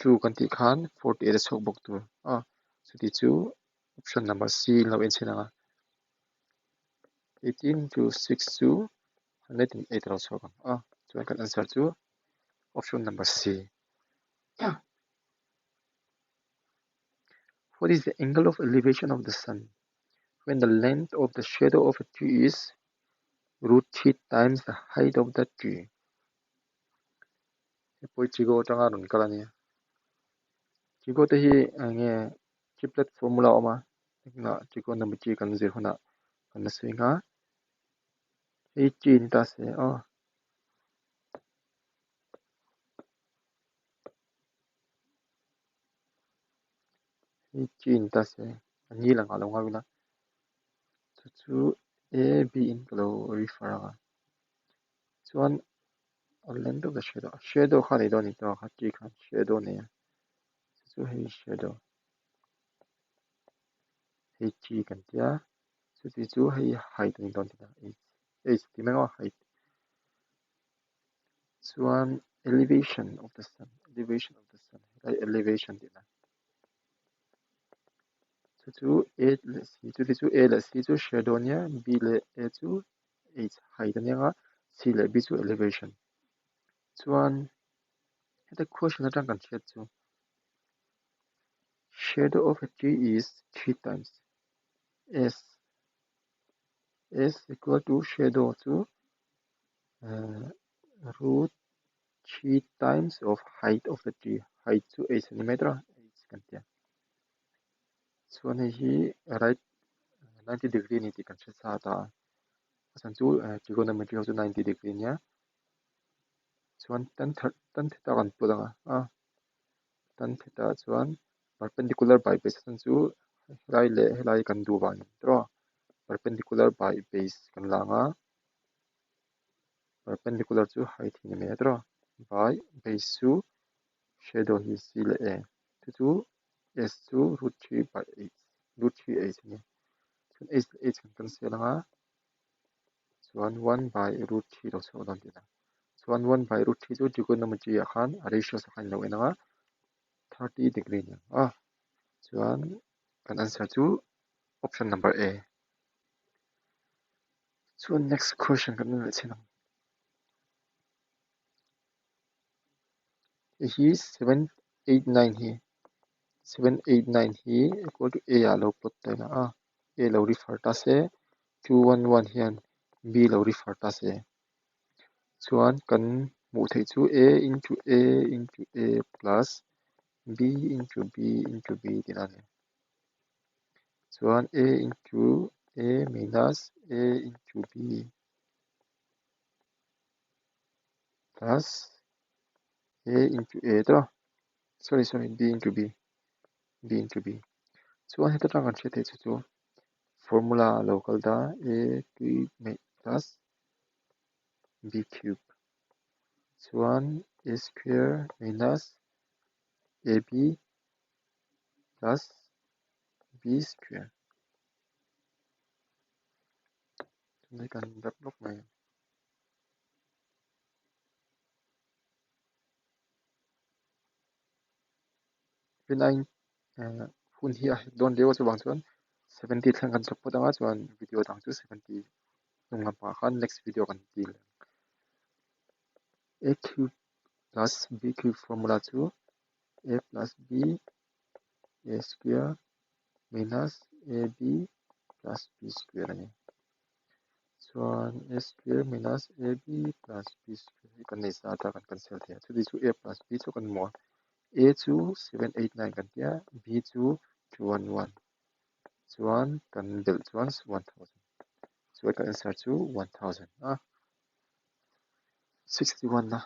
2 kan tih khan 48 a chhuak bawk tur a chuti chu option number C in lo en chhin ang a 18 into 6 chu 108 a lo chhuak ang a chuan kan answer chu option number C. What is the angle of elevation of the sun when the length of the shadow of a tree is root 3 times the height of the tree? Hei pawh hi trigo atanga rawn kal a nia. Trigo te hi eng nge triplet formula a awm a, tunah trigonometry kan zir hunah kan la sawi ang a. Hei tree ni ta se aw. Hei tree ni ta se a nil ang ah lo nghak ila chu chu a b in ka lo refer ang a chuan a length of the shadow shadow kha a nei dawn a ni tawh a tree khan shadow a nei a chu chu hei shadow hei tree kan tia chuti chu hei height a ni dawn tihna h h tih mai ang aw height. Chuan elevation of the sun elevation of the sun helai elevation tih na chu chu a leh c chuti chu a leh c chu shadow ania b leh a chu h height ania nga c leh b chu elevation chuan heta question atang kan hriat chu shadow of a tree is three times s s equal to shadow chu root 3 times of height of the tree height chu 8 centimeter a h kan tia chuan hei hi right 90 degree a ni tih kan hre sa ta a a chhan chu trigonometry ho chu 90 degree ania chuan tan tan theta kan put ang a tan theta chuan perpendicular by base a chhan chu helai leh helai kan duh vang a ni tawh a perpendicular by base kan la ang a. Perpendicular chu height hi ni mai a tawh by base chu shadow hi c leh a chu chu s chu root 3 by h root 3 h a ni chuan h leh h kan cancel ang a chuan 1 by root 3 lo chhuak dawn tihna chuan 1 by root 3 chu trigonometry ah khan a ratios ah khan ilo en ang a 30 degree a ni ang a chuan kan answer chu option number A. Chuan next question kan en leh chhin ang. Hei hi 789 hi 789 hi equal to A ah lo plot ta ila a A lo refer ta se 211 hian B lo refer ta se chuan kan hmuh theih chu A into A into A plus B into B into B tihna a ni. Chuan A into A minus A into B plus A into A tawh sorry sorry B into B B into B chuan heta tang kan hriat theih chu chu formula a lo kal ta A cube plus B cube chuan A square minus AB plus b square tunlai kan rap lawk mai rinai hun hi a hek dawn leu a chuvang chuan 70 thleng kan chawp phawt anga chuan video dang chu 70 hnung lampangah khan next video kan ti leh ang a cube plus b cube formula chu a plus b a square minus ab plus b square a ni. Chuan a square minus ab plus b square hi kan nei sa ta kan cancel thei a. Chuti chu a plus b chu kan hmu a. A chu 789 kan tia, b chu 211. Chuan kan belh chuan 1000. Chuan kan answer chu 1000 a. 61 na.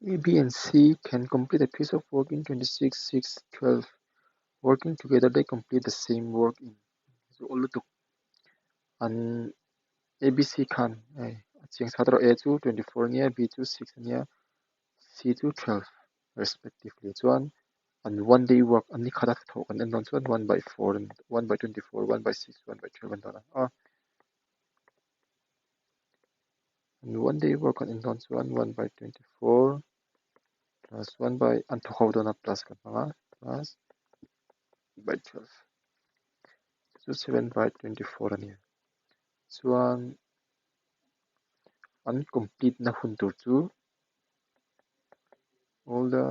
A, B and C can complete a piece of work in 26, 6, 12. Working together they complete the same work in chu awl lutuk. An A, B, C khan hei a chiang sa tawh A chu 24 ania B chu 6 ania C chu 12 respectively chuan an one day work an ni khat a thawh kan en dawn chuan 1 by 4 1 by 24 1 by 6 1 by 12 an dawn a. An one day work kan en dawn chuan 1 by 24 plus 1 by an thawk ho dawn a plus kan hmang a plus by 12 chu 7 by 24 a ni. Chuan an complete na hun tur chu all the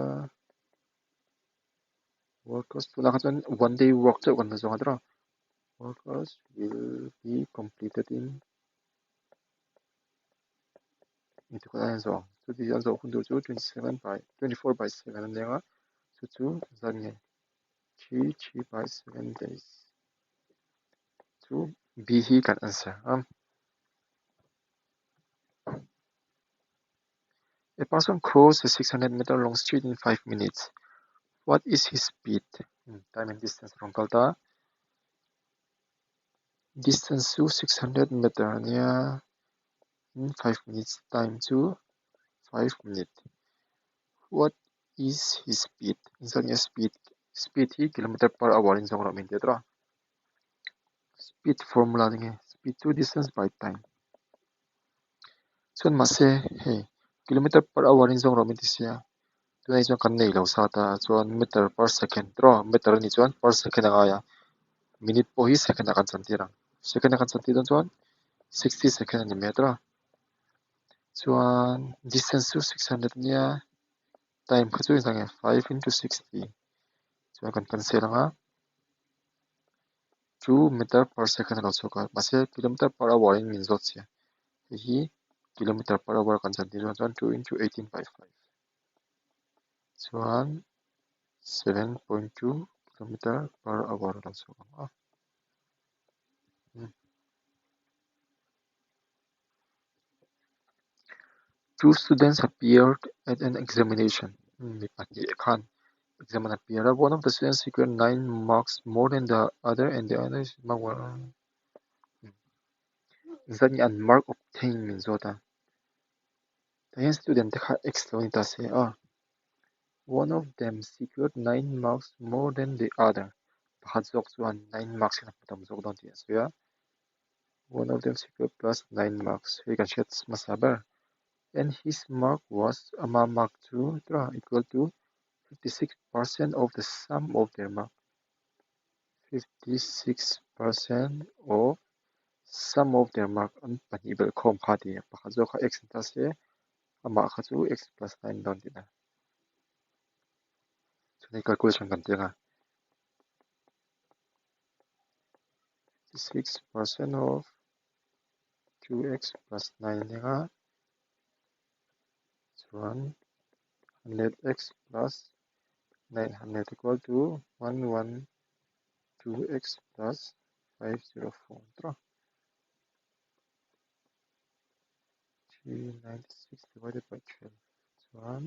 workers tunah kha chuan one day work chauh kan la zawng a tiraw workers will be completed in engtik a zawh ang chuti an zawh hun tur chu 27 by 24 by 7 a nia chu chu zat nge 3 3 by 7 days chu B hi kan answer a. A person crossed a 600 meter long street in 5 minutes. What is his speed? Time and distance rawn kal ta. Distance chu 600 meter a nia. In 5 minutes time chu 5 minute. What is his speed? Engzat nge speed? Speed hi kilometer per hour in zawng rawh min ti a tawh a. Speed formula ni nge speed chu distance by time. Chuan mahse hei kilometer per hour in zawng rawh min ti sia. Tunah hi chuan kan nei lo sa ta chuan meter per second tawh meter a nih chuan per second a ngai a. Minute pawh hi second ah kan chantir ang. Second a kan chantir dawn chuan 60 second a ni mai a tawh a. Chuan distance chu 600 a nia time kha chu engzah nge 5 into 60 chuan kan cancel ang a. 2 meter per second a lo chhuak a mahse kilometer per hour in min zawt sia hei hi kilometer per hour kan chantir dawn chuan 2 into 18 by 5 chuan 7.2 kilometer per hour a lo chhuak ang a. Two students appeared at an examination. Mi pahnih khan exam an appear a. One of the students secured 9 marks more than the other and the other is mark one. Zat nge an mark obtained min zawt a. Tah hian student te kha x lo ni ta se a. One of them secured 9 marks more than the other. Pakhat zawk chuan 9 marks in a hmu tam zawk dawn tih a sawi a. One of them secured plus 9 marks. Hei kan hriat hmasa ber. And his mark was ama mark chu equal to 56% of the sum of their mark. 56% of sum of their mark an pahnih belh khawm kha ti a. Pakhat zawk kha x ni ta se amah kha chu x plus 9 dawn tihna. Chuan hei calculation kan ti ang a. 56% of 2x plus 9 a nia chuan 100x plus 900 equal to 112x plus 504 tawh. 396 divided by 12 chuan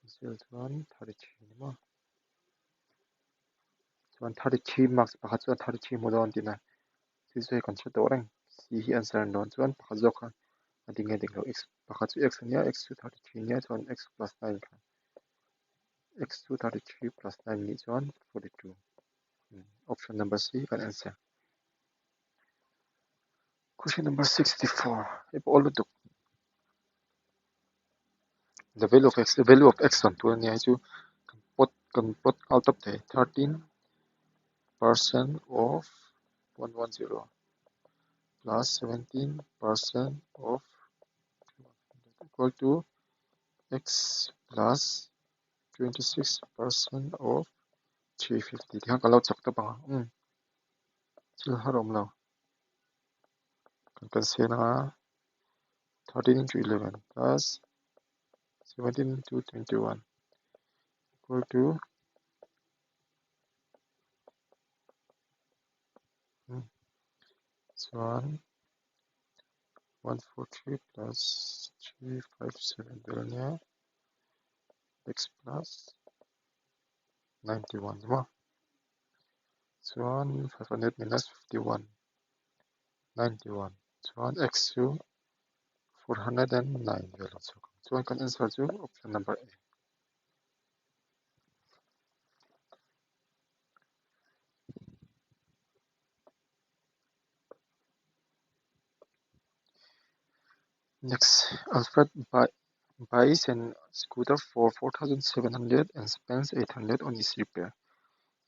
0 chuan 33 ni maw. Chuan 33 marks pakhat chuan 33 hmu dawn tihna. Chu chu hei kan hre tawh reng. C hi answer an dawn chuan pakhat zawk kha a ding nge ding lo x pakhat chu x a nia x chu 33 nia chuan x plus 9 kha x chu 33 plus 9 nih chuan 42. Option number C kan answer. Question number 64. Hei pawh awl lutuk. The value of x, the value of x dan tur a nia hei chu kan plot kan plot nghal tawp thei 13% of 110 plus 17% of 200 equal to x plus 26% of 350 tikhan kan lo chak tawp ang a thil har awm lo kan cancel ang a 13 into 11 plus 17 into 21 equal to Chuan 143 plus 357 vel ania x plus 91 ni maw? Chuan 500 minus 51 91 chuan x chu 409 vel a chhuak ang. Chuan kan answer chu option number A. Next, Alfred buys an scooter for 4,700 and spends 800 on its repair.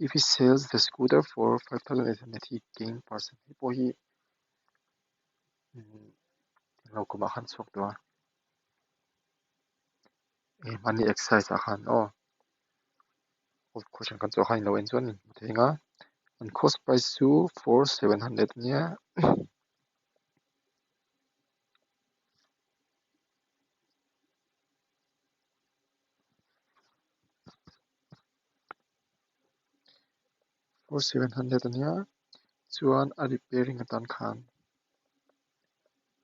If he sells the scooter for 5,800, he gain percent. Hei pawh hi lo kumah khan chhuak tawh a. Hei hmanni exercise ah khan aw old question kan chhuah khan ilo en chuan in hmu thei ang a. An cost price chu 4,700 ania. 4,700 ania chuan a repairing atan khan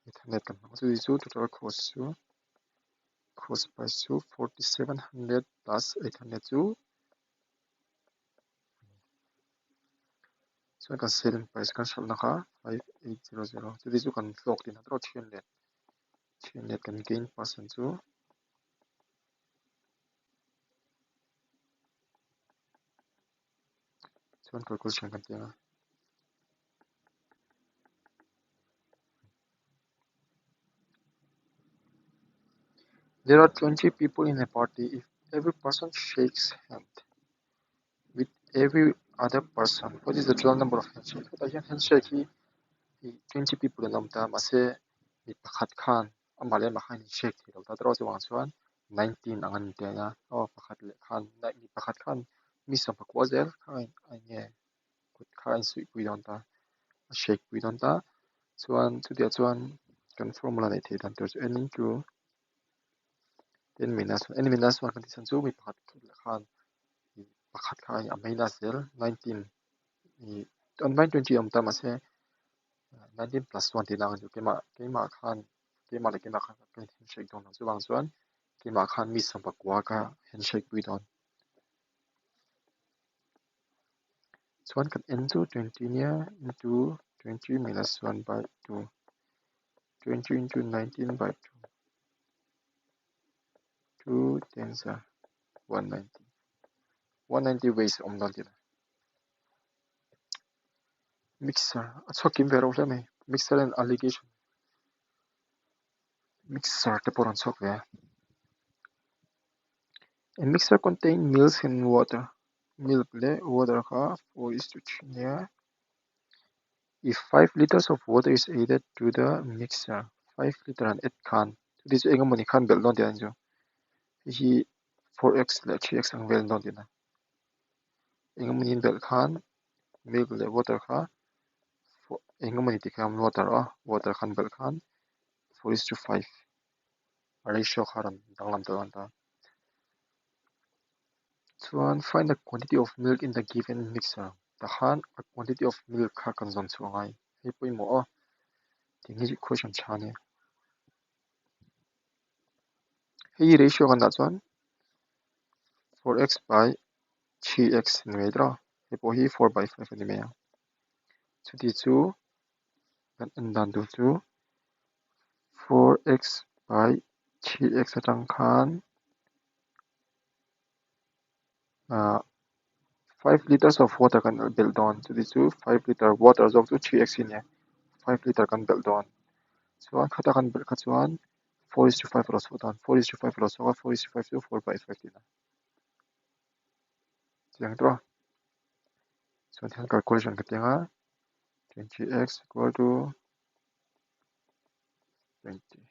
800 kan hmang chu chu total cost chu cost price chu 4,700 plus 800 chu chuan kan selling price kan hralhna kha 5800 chuti chu kan hlawk tihna erawh 300 300 kan gain percent chu chuan calculation kan ti ang a. There are 20 people in a party. If every person shakes hand with every other person, what is the total number of handshake? Hetah hian handshake hi 20 people an awm ta mahse mi pakhat khan amah leh amah khan in shake thei lo ta erawh chuvang chuan 19 ang an inti a aw pakhat leh khan mi pakhat khan mi sawmpakua zel kha a enge kut kha a insuihpui dawn ta a shake pui dawn ta chuan chutiah chuan kan formula neih theih dan tur chu n into 10 minus 1 n minus 1 kan tih chhan chu mi pakhat khan pakhat kha a minus zel 19 ih 9 20 a awm ta mahse 19 plus 1 tihna ang chu keimah keimah khan keimah leh keimah khan ka handshake dawn lo chuvang chuan keimah khan mi sawmpakua ka handshake pui dawn. Chuan kan n chu 20 nia into 20 minus 1 by 2 20 into 19 by 2 2 tens are 190 190 ways a awm dawn tihna. Mixer a chhuak kim ve reuh hle mai mixer and alligation mixer te pawh a rawn chhuak ve a. A mixer contain milk and water milk leh water kha 4 is to 3 nia. If 5 liters of water is added to the mixer 5 liter an add khan chuti chu engemawni khan belh dawn tihna chu hei hi 4x leh 3x ang vel dawn tihna engemawni an belh khan milk leh water kha engemawni tih khan water a water khan belh khan 4 is to 5 a ratio kha rawn danglam tawh dawn ta. Chuan find the quantity of milk in the given mixer tah khan a quantity of milk kha kan zawn chhuah angai hei pawimawh aw tih hi question tha a nia. Hei ratio kan dah chuan 4x by 3x ni mai tawh a hei pawh hi 4 by 5 a ni mai ang. Chuti chu kan en dan tur chu 4x by 3x atang khan 5 liters of water kan belh dawn chuti chu 5 liter water zawk chu 3x hi a nia 5 liter kan belh dawn chuan khata kan belh kha chuan 4 is to 5 a lo chhuak dawn 4 is to 5 a lo chhuak a 4 is to 5 chu 4 by 5 tihna chiang tawh a chuan hian calculation ka ti ang a 20x equal to 20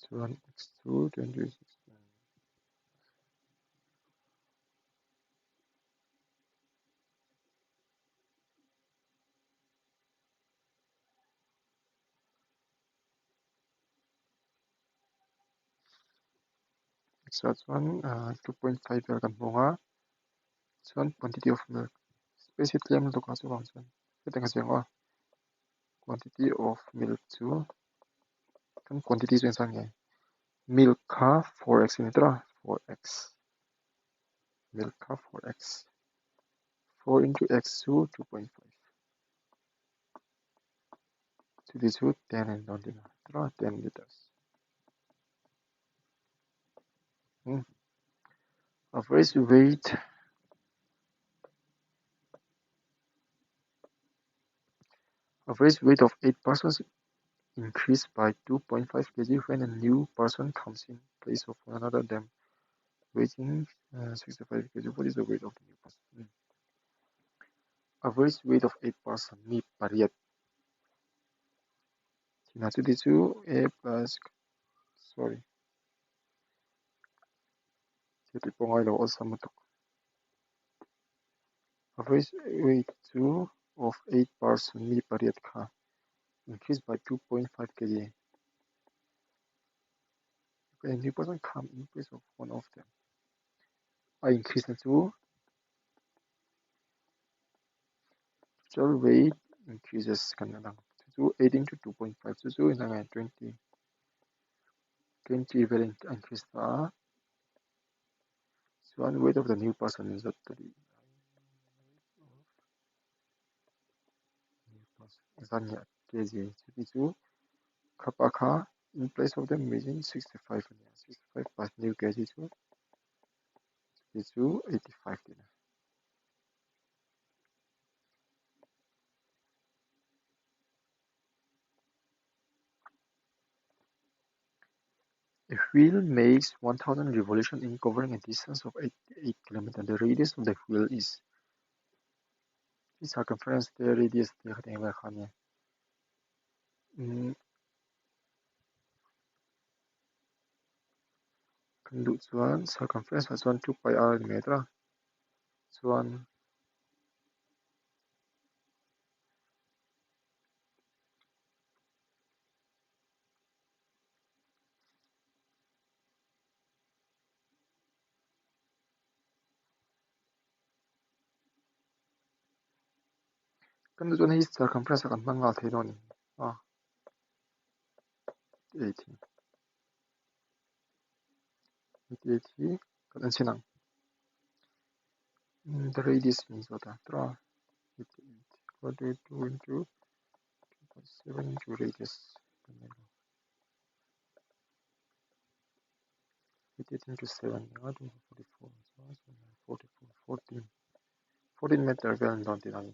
chuan x chu 26 x ah chuan 2.5 vel kan hmu ang a chuan quantity of milk. Space hi tlem lutuk a chuvang chuan hetiang a chiang aw. Quantity of milk chu kan quantity chu engzah nge? Milk kha 4x a ni tawh a, 4x. Milk kha 4x. 4 into x chu 2.5. Chuti chu 10 a ni dawn tihna tawh a, 10 liters. Hmm. Average weight Average weight of 8 persons increased by 2.5 kg when a new person comes in place of another them weighing 65 kg. What is the weight of the new person? Average weight of 8 person mi pariat. Thina chuti chu A plus sorry. Chuti pawh ngai lo awlsam lutuk. Average weight chu of 8 person mi pariat kha increased by 2.5 kg. A new person come in place of one of them. A increase na chu total weight increases kan la dang. Chu chu 8 into 2.5 chu chu inang e 20. 20 vel a increase ta a. Chuan weight of the new person in zat ta tih zan nge kg chuti chu khapa kha in place of them within 65 a nia 65 plus new kg chu chuti chu 85 tihna. A wheel makes 1000 revolutions in covering a distance of 88 km. The radius of the wheel is circumference te radius te kha eng vel kha ania. Kan duh chuan circumference ah chuan 2 pi r a ni mai tawh a. Chuan Kan duh chuan hei circumference ah kan hmang nghal thei dawn a ni a 8 hi 88 hi kan en chhin ang the radius min zawt a tawh a 88 equal to 2 into 2.7 into radius kan nei lo 88 into 7 44 44 14 meter vel an dawn tihna a ni.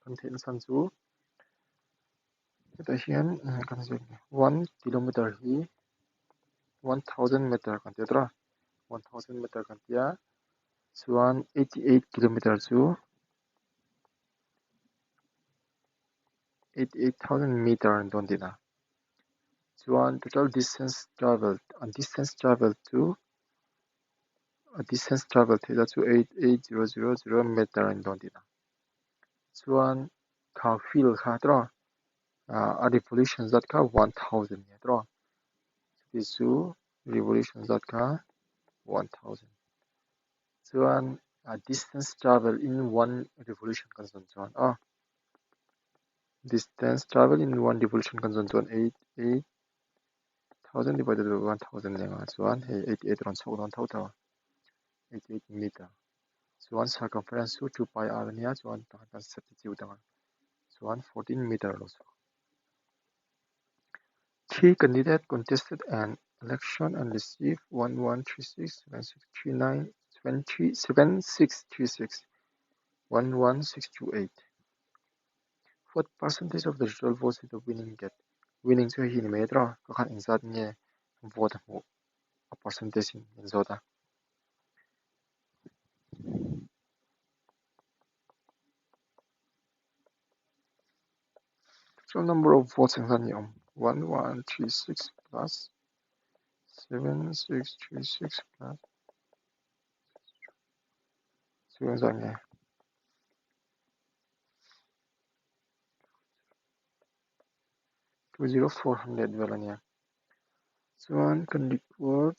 Kan theihna chhan chu hetah hian kan ziak 1 kilometer hi 1000 meter kan ti a tawh a 1000 meter kan ti a chuan 88 kilometer chu 88,000 meter an dawn tihna chuan total distance travelled a distance travelled chu a distance travelled theih zat chu 88000 meter an dawn tihna chuan kha wheel kha tawh a revolution zat kha 1000 nia tawh chuti chu revolution zat kha 1000 chuan a distance travel in one revolution kan zawn chuan aw distance travel in one revolution kan zawn chuan 88,000 divided by 1000 lengah chuan hei 88 rawn chhuak dawn tho tho a 88 meter chuan circumference chu 2 pi r ania chuan tah kan substitute anga chuan 14 meter lo chhuak. Three candidate contested an election and received 1136 7639 7636 11628. What percentage of the total votes did the winning get? Winning chu hei hi ni mai a tawh a, ka khan engzat nge vote a hmuh a percentage in min zawt a. Total number of votes engzat nge awm? 1136 plus 7636 plus chu engzat nge? 20400 vel a nia. Chuan kan required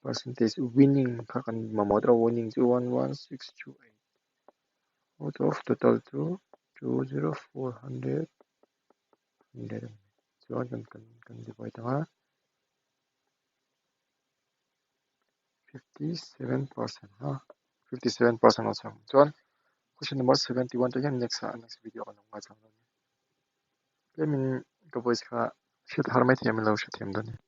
percentage winning kha kan mamawh tawh a, winning chu 11628 out of total chu 20400 hundred a ni. Chuan kan kan kan divide ang a 57% ha 57% a chhang. Chuan question number 71 te hian next ah next video ah kan lo ngaithla ang. Tlemin ka voice kha hriat har mai thei a min lo hrethiam dawn nia.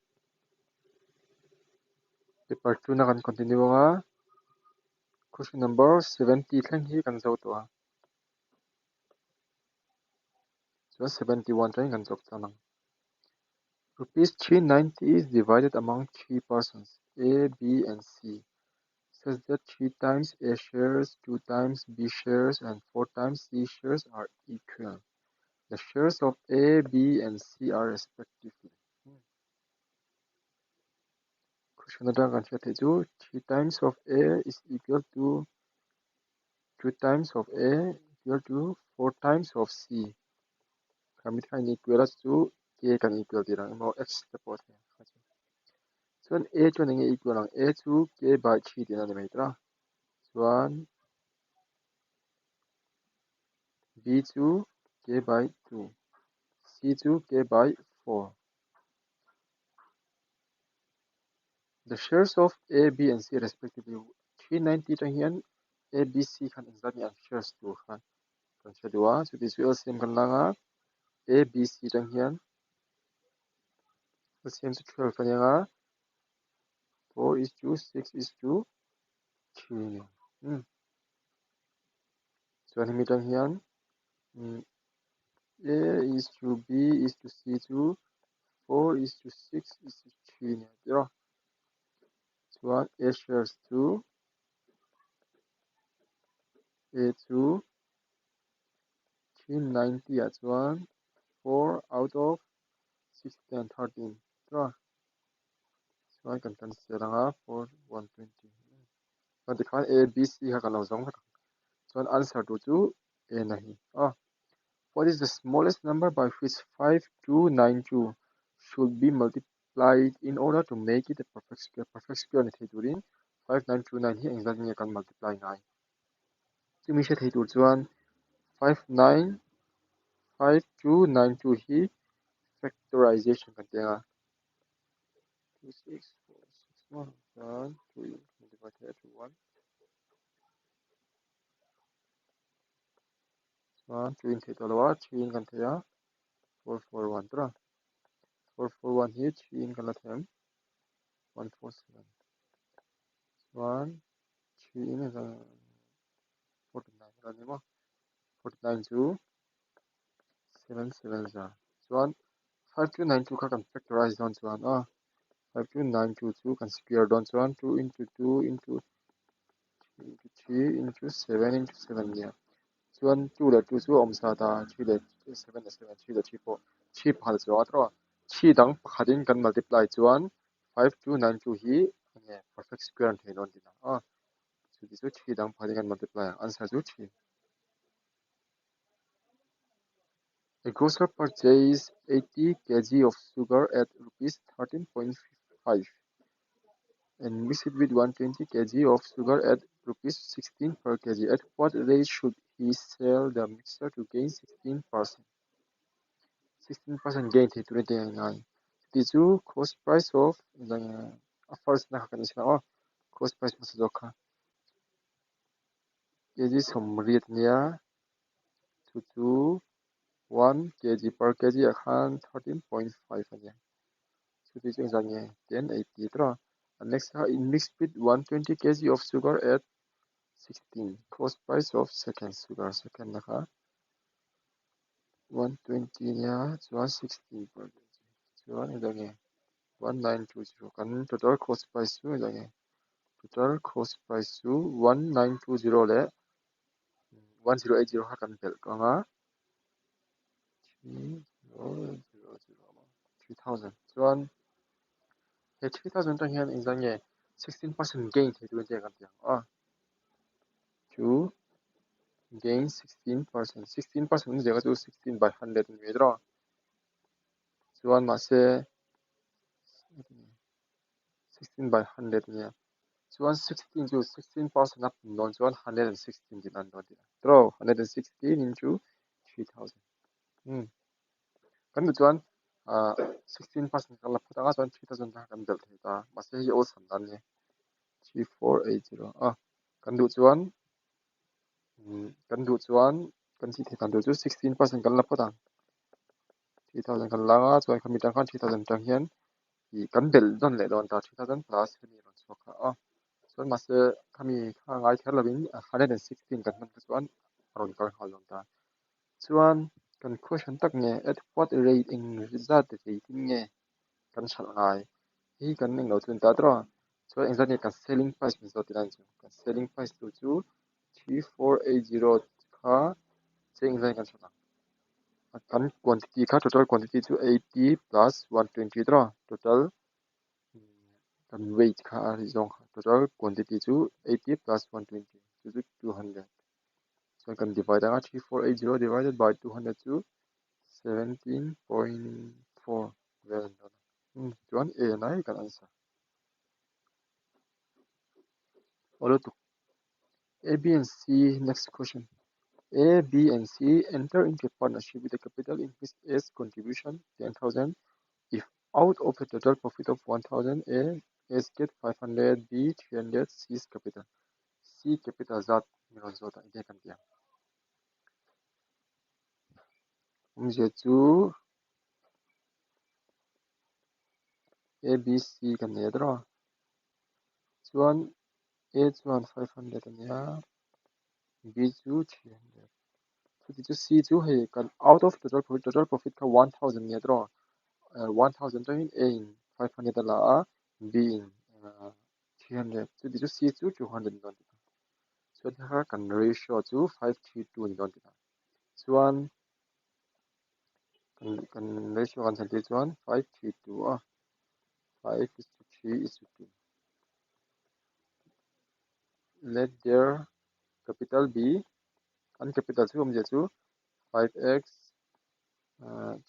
Paper 2 na kan continue ang a question number 70 thleng hi kan zo tawh a. Chuan 71 thleng kan chawp tan ang. Rupees 390 is divided among three persons A, B and C such that 3 times A shares, 2 times B shares and 4 times C shares are equal. The shares of A, B and C are respectively. Question atang kan hriat theih chu 3 times of A is equal to 2 times of A equal to 4 times of C. Khami te kha in equal a chu K kan equal tir ang emaw X te pawh a thei ang kha chu. Chuan A chuan enge equal ang? A chu K by 3 tihna a ni mai tawh a. Chuan B chu K by 2, C chu K by 4. The shares of A, B and C respectively 390 atang hian A, B, C khan engzat nge an shares tur kha kan hre duh a, chuti chu LCM kan lang a, A, B, C atang hian LCM chu 12 a ni ang a, 4 is to 6 is to 3 a ni ang. Chuan hemi atang hian A is to B is to C chu 4 is to 6 is to 3 a ni ang tih a. Chuan A shares chu A chu 390 ah chuan 4 out of 6 10 13 tih a. Chuan kan cancel ang a 4 120. Chuan tikhan A B C kha kan lo zawng vek ang. Chuan answer tur chu A na hi a. What is the smallest number by which 5292 should be multiplied in order to make it a perfect square? Perfect square ni thei turin 5929 hi engzat nge kan multiply ngai? Chumi hre thei tur chuan 595292 hi factorization kan ti ang a. 2 6 4 6 1 chuan 2 multiply thei a 2 1 chuan 2 in theih tawh lo a 3 in kan thei a 4 4 1 tura 4 4 1 hi 3 in kan la thei ang 1 4 7 chuan 3 in 49 a ni maw 49 chu 7 7 za chuan 5292 kha kan factorize dawn chuan a 5292 chu kan square dawn chuan 2 into 2 into 3 into 3 into 7 into 7 nia chuan 2 leh 2 chu a awm sa ta 3 leh 7 leh 7 3 leh 3 pawh 3 pakhat a chuang a tawh a 3 dang pakhatin kan multiply chuan 5292 hi enge perfect square an thei dawn tihna a chuti chu 3 dang pakhatin kan multiply ang answer chu 3. A grocer purchased 80 kg of sugar at rupees 13.5 and mixed it with 120 kg of sugar at rupees 16 per kg. At what rate should he sell the mixture to gain 16%? 16% gain thei turin te ngai. Chuti chu cost price of a first na kha kan inchhir ang aw. Cost price hmasa zawk kha. Kg sawmriat ania chu chu 1 kg per kg ah khan 13.5 ania chuti chu engzat nge 1080 tawh a next kha in mix with 120 kg of sugar at 16 cost price of second sugar second na kha 120 ania chuan 16 per kg chuan engzat nge 1920 kan total cost price chu engzat nge total cost price chu 1920 leh 1080 kha kan belh ang a 3000 chuan he 3000 atang hian engzat nge 16% gain thei turin che kan ti ang a to gain 16% 16% awmzia kha chu 16 by 100 a ni mai tawh a chuan mahse. 16 by 100 nia. Chuan 16 chu 16 percent a pun dawn chuan 116 tih an dawn tih a. Tro 116 into 3000. Kan duh chuan 16 percent kan la phawt anga chuan 3000 kha kan belh thei ta. Mahse hei awlsam dan nia. 3480 a. Kan duh chuan kan duh chuan kan tih theih dan tur chu 16 percent kan la phawt ang. 3000 kan la anga chuan khami tang khan 3000 tang hian ih kan belh dawn leh dawn ta 3000 plus hemi rawn chhuak kha a. Chuan mahse khami kha ngai kher lovin 116 kan hman kha chuan a rawn kal nghal dawn ta. Chuan kan question tak nge at what rate eng zat rate in nge kan hralh ngai hi kan englo chu ni ta tawh a. Chuan engzat nge kan selling price min zawt tih lai chu kan selling price tur chu 3480 kha cheng engzat nge kan hralh ang. Kan quantity kha total quantity chu 80 plus 120 tawh a total kan weight kha a ri zawng kha total quantity chu 80 plus 120 chu chu 200. Chuan kan divide anga 3480 divided by 200 chu 17.4 vel an dawn a. Chuan A nai kan answer. Aw lutuk. A, B and C next question. A, B and C enter into a partnership with a capital increase S contribution 10,000. If out of a total profit of 1,000, A, S get 500, B 300, C's capital. C capital zat min rawn zawt a enge kan tih ang. Awmzia chu A, B, C kan nei a tawh a. Chuan A chuan 500 a nia, B chu 300. Chuti chu C chu hei kan out of total profit, total profit kha 1000 a nia tawh a. 1000 atangin A in 500 a la a, B in 300. Chuti chu C chu 200 ni dawn tih a. Chuan kha kan ratio chu 532 ni dawn tih a. Chuan kan ratio kan chhan tir chuan 532 a. 5 is to 3 is to 2. Let their capital be an capital chu awmzia chu 5x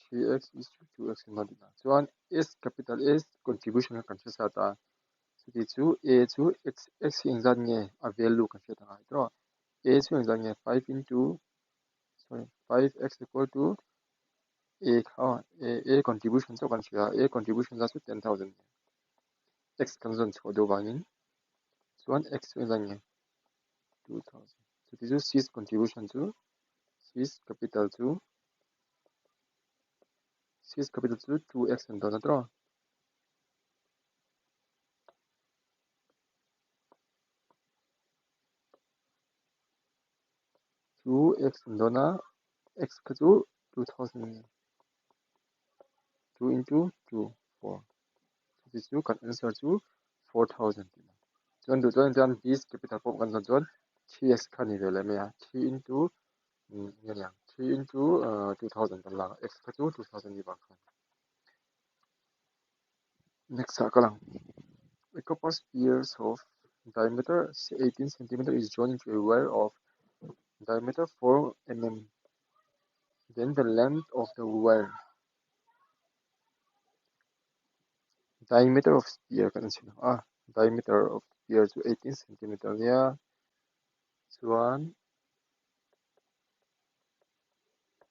3x is to 2x ni dawn tih a. Chuan S capital S contribution kha kan hre sa ta. Chuti chu A chu x x hi engzat nge a value kan hriat angai tawh a. A chu engzat nge 5 into sorry 5x equal to A kha A A contribution chu kan hria a contribution zat chu 10,000 x kan zawn chhuah deuh vangin chuan x chu engzat nge 2,000 chuti chu C's contribution chu C's capital chu C's capital chu 2x an dawn a tawh a. 2x an dawn a x kha chu 2000 a ni 2 into 2 4 chuti chu kan answer chu 4000 tih a ni chuan duh chuan chuan b's capital pawh kan zawn chuan 3x kha a ni ve leh mai a 3 into enge niang 3 into 2000 kan lak a x kha chu 2000 ni vang khan. Next ah kal ang. A copper sphere of diameter 18 centimeter is joined into a wire of diameter 4 mm. Then the length of the wire. Diameter of sphere kan chhin ang a. Diameter of sphere chu 18 centimeter nia. Chuan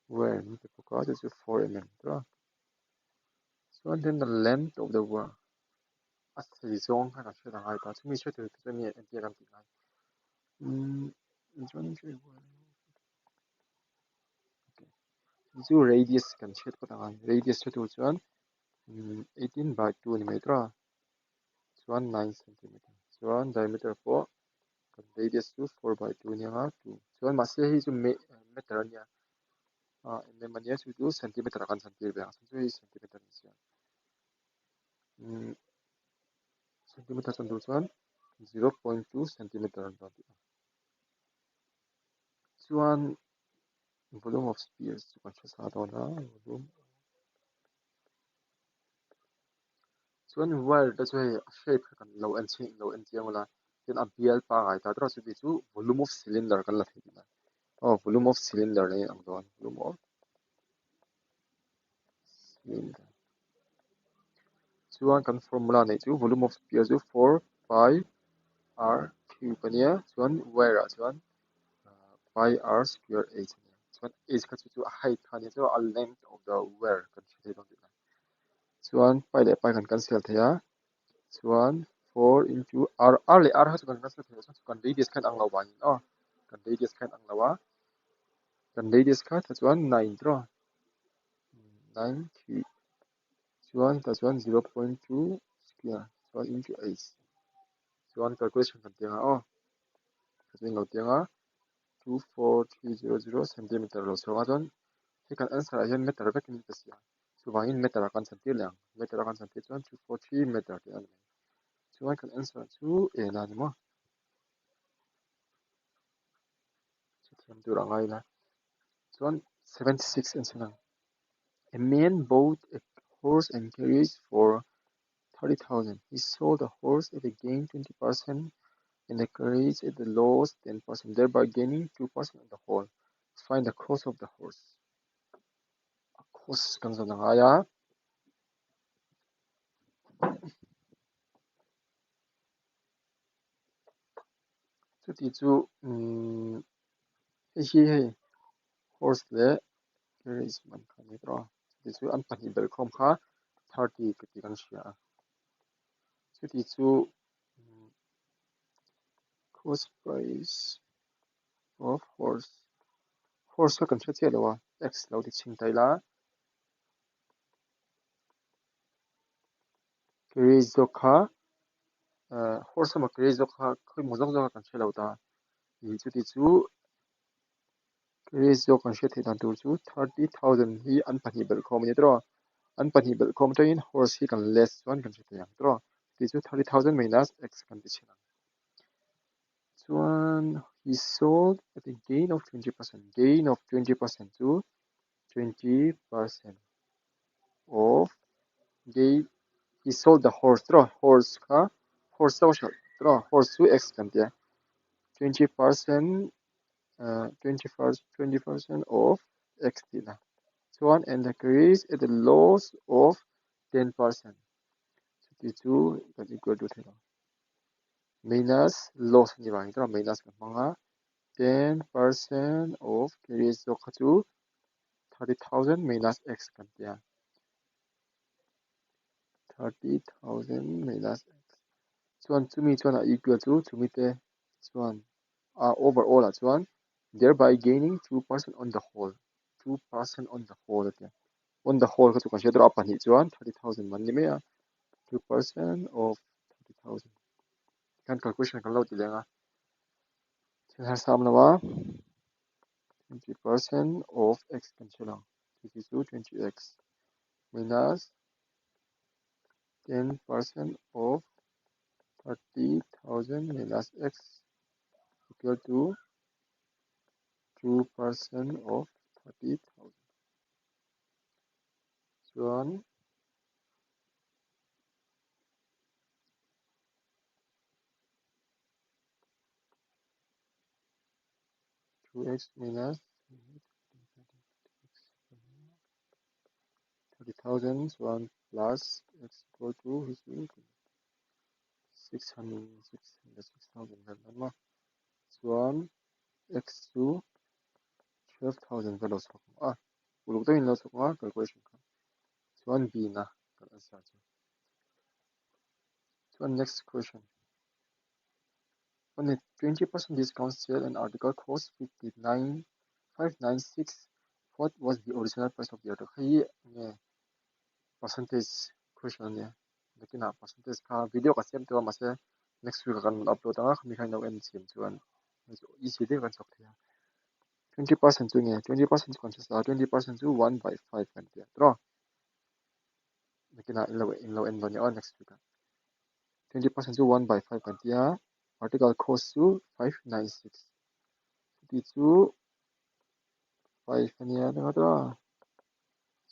wire min pe bawk a chu chu 4 mm tura. Chuan then the length of the wire a sei zawng kha kan hriat angai ta chumi hre tur te chuan nge entir kan tih ngai chuan chu radius kan hriat phawt angai radius hre tur chuan 18 by 2 a ni mai tawh a chuan 9 centimeter chuan diameter pawh kan radius chu 4 by 2 a ni anga 2 chuan mahse hei chu meter a nia mm a nia chu chu centimeter ah kan chhan tir ve ang chu hei centimeter a ni si a centimeter chan tur chuan 0.2 centimeter an dawn tih a chuan volume of spheres chu kan hre sa dawn a volume chuan wire te chu hei a shape kha kan lo en chhin lo en chiang ula tin a bial pangai ta tawh a chuti chu volume of cylinder kan la thei tih a aw volume of cylinder a inang dawn volume of cylinder. Chuan kan formula neih chu volume of sphere chu 4 pi r cube a nia, chuan wire ah chuan pi r square h a nia. Chuan h kha chu chu a height kha a nia, chuan a length of the wire kan hre thei dawn tihna. Chuan pi leh pi kan cancel thei a, chuan 4 into r, r leh r kha chu kan cancel thei lo, chuan kan radius kha inang lo vangin aw, kan radius kha inang lo a, kan radius kha tah chuan 9 tiraw, 9 cube. Chuan tah chuan 0.2 square chuan into h chuan calculation kan ti anga aw ka chuan lo ti anga 24300 centimeter lo chhuak a chuan hei kan answer ah hian meter vek in ka siam chuvangin meter ah kan chantir leh ang meter a kan chantir chuan 243 meter tih a ni mai chuan kan answer chu eng a ni maw chuthiam tur a ngai la chuan 76 en chhin ang. A man bought a horse and carriage for 30,000. He sold the horse at a gain 20% and the carriage at a loss 10%, thereby gaining 2% on the whole. Find the cost of the horse. A cost kan zawn a ngai a. Chuti chu hei hi hei horse leh carriage man kha a ni tawh a, chuti chu an pahnih belhkhawm kha 30 ka tih kan hria a, chuti chu cost price of horse horse kha kan hre chiah lo a x lo ti chhin ta ila carriage zawk kha horse emaw carriage zawk kha khawimaw zawk zawk a kan hre lo ta ih chuti chu. Carriage zawk kan hriat theih dan tur chu 30,000 hi an pahnih belh khawm a ni tawh a, an pahnih belh khawm atangin horse hi kan less chuan kan hre thei ang tawh a, tih chu 30,000 minus x kan ti chhin ang. Chuan he sold at a gain of 20%, gain of 20% chu 20% of gain, he sold the horse tawh a, horse kha horse chauh a hralh tawh a, horse chu x kan ti a, 20% 20% of x tihna chuan and the carriage at a loss of 10% chuti chu kan equal to thei lo minus loss a ni vang hi minus kan hmang a 10% of carriage zawk kha chu 30,000 minus x kan ti a 30,000 minus x chuan chumi chuan a equal chu chumi te chuan a overall ah chuan thereby gaining 2% on the whole 2% on the whole a tia on the whole kha chu kan hriat erawh a pahnih chuan 30,000 man ni mai a 2% of 30,000 tikhan calculation kan lo ti leng a thil harsa awm lo a 20% of x kan hre lo chu chu chu 20x minus 10% of 30,000 minus x equal to 2% of 30,000. Chuan 2x minus 30,000 chuan plus x equal to hi chu 600 6,000 vel awm a chuan x chu 12,000 vel a chhuak ang a uluk deuhin lo chhuak ang a calculation kha chuan b na kan answer chu chuan next question on a 20% discount sale an article cost 59 596 what was the original price of the article hei hi nge percentage question a nia. Nakinah percentage kha video ka siam tawh a mahse next week ah kan rawn upload ang a khami khan ilo en chhin chuan easy deuh kan chhuak thei a 20% chu nge 20% chu kan hre sa a 20% chu 1/5 kan ti a tawh nakinah inlo inlo en dawn nia aw next week ah 20% chu 1/5 kan ti a article cost chu 596 chuti chu 5 ania ringawt a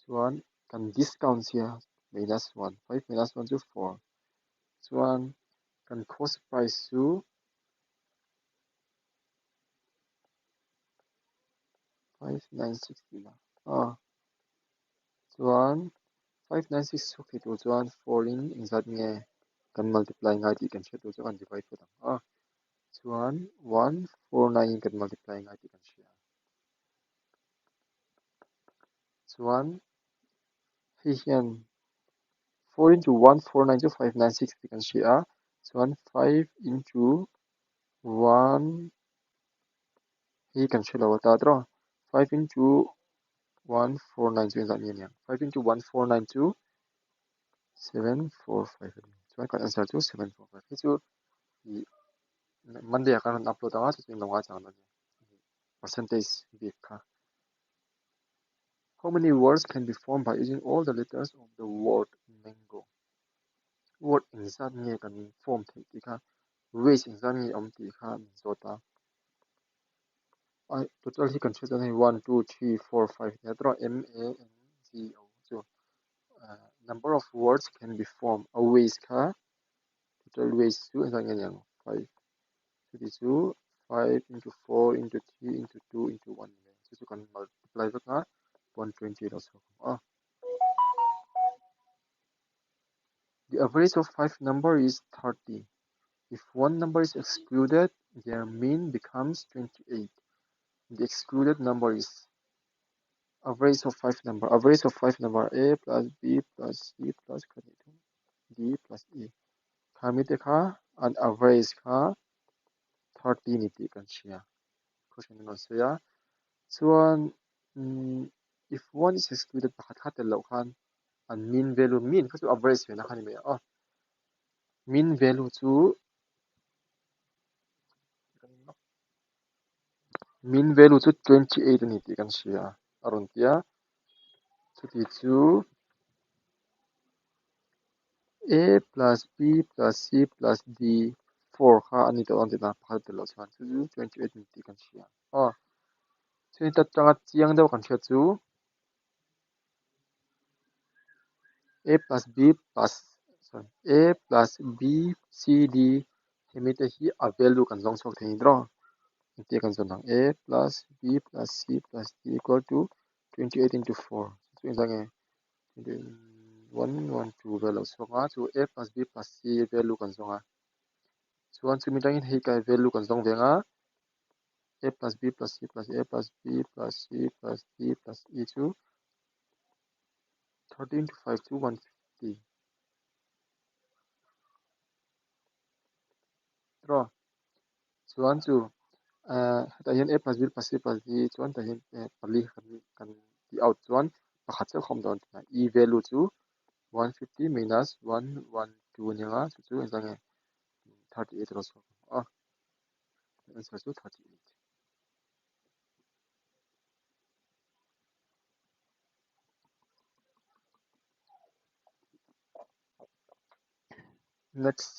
chuan kan discount chhia minus 1 5 minus 1 chu 4 chuan kan cost price chu 5 9 6 tihna a chuan. 596 chhuak thei tur chuan 4 in engzat nge kan multiply ngai tih kan hriat tur chuan kan divide phawt ang a. Chuan 149 in kan multiply ngai tih kan hria. Chuan hei hian 4 into 149 chu 596 tih kan hria a. Chuan 5 into 1 hi kan hre lo a ta tawh. 5 into 149 chu engzat nge niang? 5 into 149 chu 745 a ni. Chuan kan answer chu 745. Hei chu ih Monday ah khan rawn upload ang a, chu chu in lo ngaithla ang dawn nia. Percentage bik kha. How many words can be formed by using all the letters of the word mango? Word engzat nge kan form theih tih kha ways engzat nge awm tih kha min zawt a. Ai total hi kan hriat chuan hei 1 2 3 4 5 nia tawh M A N G O chu number of words can be formed a ways kha total ways chu engzat nge niang 5 chuti chu 5 into 4 into 3 into 2 into 1 chu chu kan multiply vek a 120 lo chhuak ang a. The average of five number is 30. If one number is excluded, their mean becomes 28. The excluded number is average of five number. Average of five number A plus B plus C plus D plus E. Khami te kha an average kha 30 ni tih kan hria. Question an rawn sawi a. Chuan if one is excluded pakhat kha tel loh khan an mean value mean kha chu average ve na kha ni mai a. Mean value chu mean value chu 28 a ni tih kan hria a rawn ti a. Chuti chu A plus B plus C plus D 4 kha a ni tawh dawn tihna pakhat tel loh chuan chu chu 28 a ni tih kan hria a. Chumi ta tanga chiang deuh kan hriat chu A plus B plus sorry A plus B C D hemi te hi a value kan zawng chhuak thei ni tawh engtia kan zawn ang A plus B plus C plus D equal to 28 into 4 chu engzah nge 112 vel a lo chhuak a chu A plus B plus C value kan zawng a chuan chumi atangin hei kai value kan zawng ve ang a A plus B plus C plus A plus B plus C plus D plus E chu 13 into 5 chu 150 tawh chuan chu hetah hian A plus B plus C plus D chuan tah hian pali kan tih out chuan pakhat chiah a awm dawn tihna E value chu 150 minus 112 a ni ang a chu chu engzah nge 38 a lo chhuak ang a answer chu 38. Next.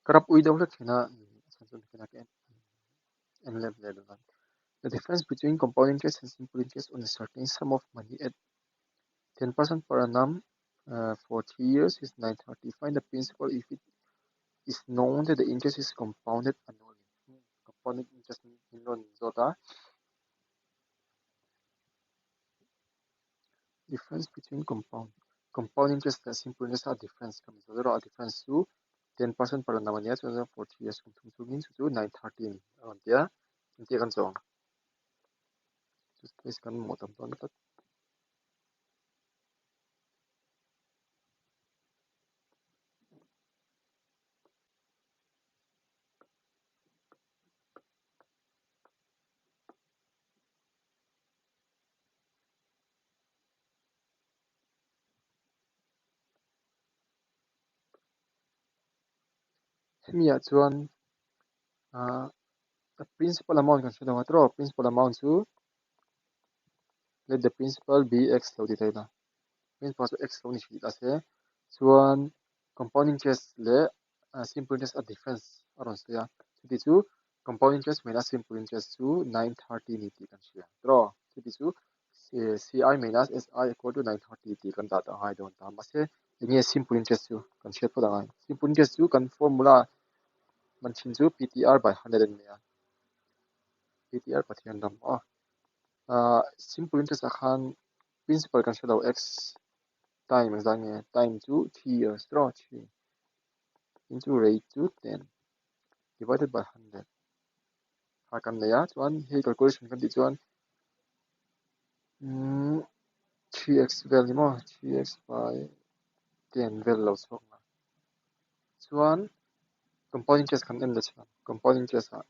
Ka rap ui deuh hlek thin a, a chhan chu nikhin a ka en en lem leh lo ang. The difference between compound interest and simple interest on a certain sum of money at 10% per annum for 3 years is 930. Find the principal if it is known that the interest is compounded annually. Compounded interest min rawn zawt a. Difference between compound compound interest leh simple interest a difference kan zawt erawh a difference chu 10% per annum a nia chuan for 3 years kum thum chungin chu chu 930 a ni a rawn ti a. Engtia kan zawng? Chu space kan mamawh tam dawn tlat. Hemi ah chuan ah principal amount kan hre lo a tawh principal amount chu let the principal be x lo ti thei la principal chu x lo ni hrih ta se chuan compound interest leh simple interest a difference a rawn sawi a chuti chu compound interest minus simple interest chu 930 ni tih kan hria tawh chuti chu CI minus SI equal to 930 tih kan dah ta ngai dawn ta mahse enge simple interest chu kan hriat phawt angai simple interest chu kan formula man thin chu PTR by 100 a ni a PTR Pathian ram a. Ahh simple interest ah khan principal kan hre lo x time ang zan nge time chu 3 years tawh 3 into rate chu 10 divided by 100 kha kan nei a chuan hei calculation kan tih chuan 3x vel ni maw 3x by 10 vel lo chhuak ang chuan compound interest kan en la chhan compound interest ah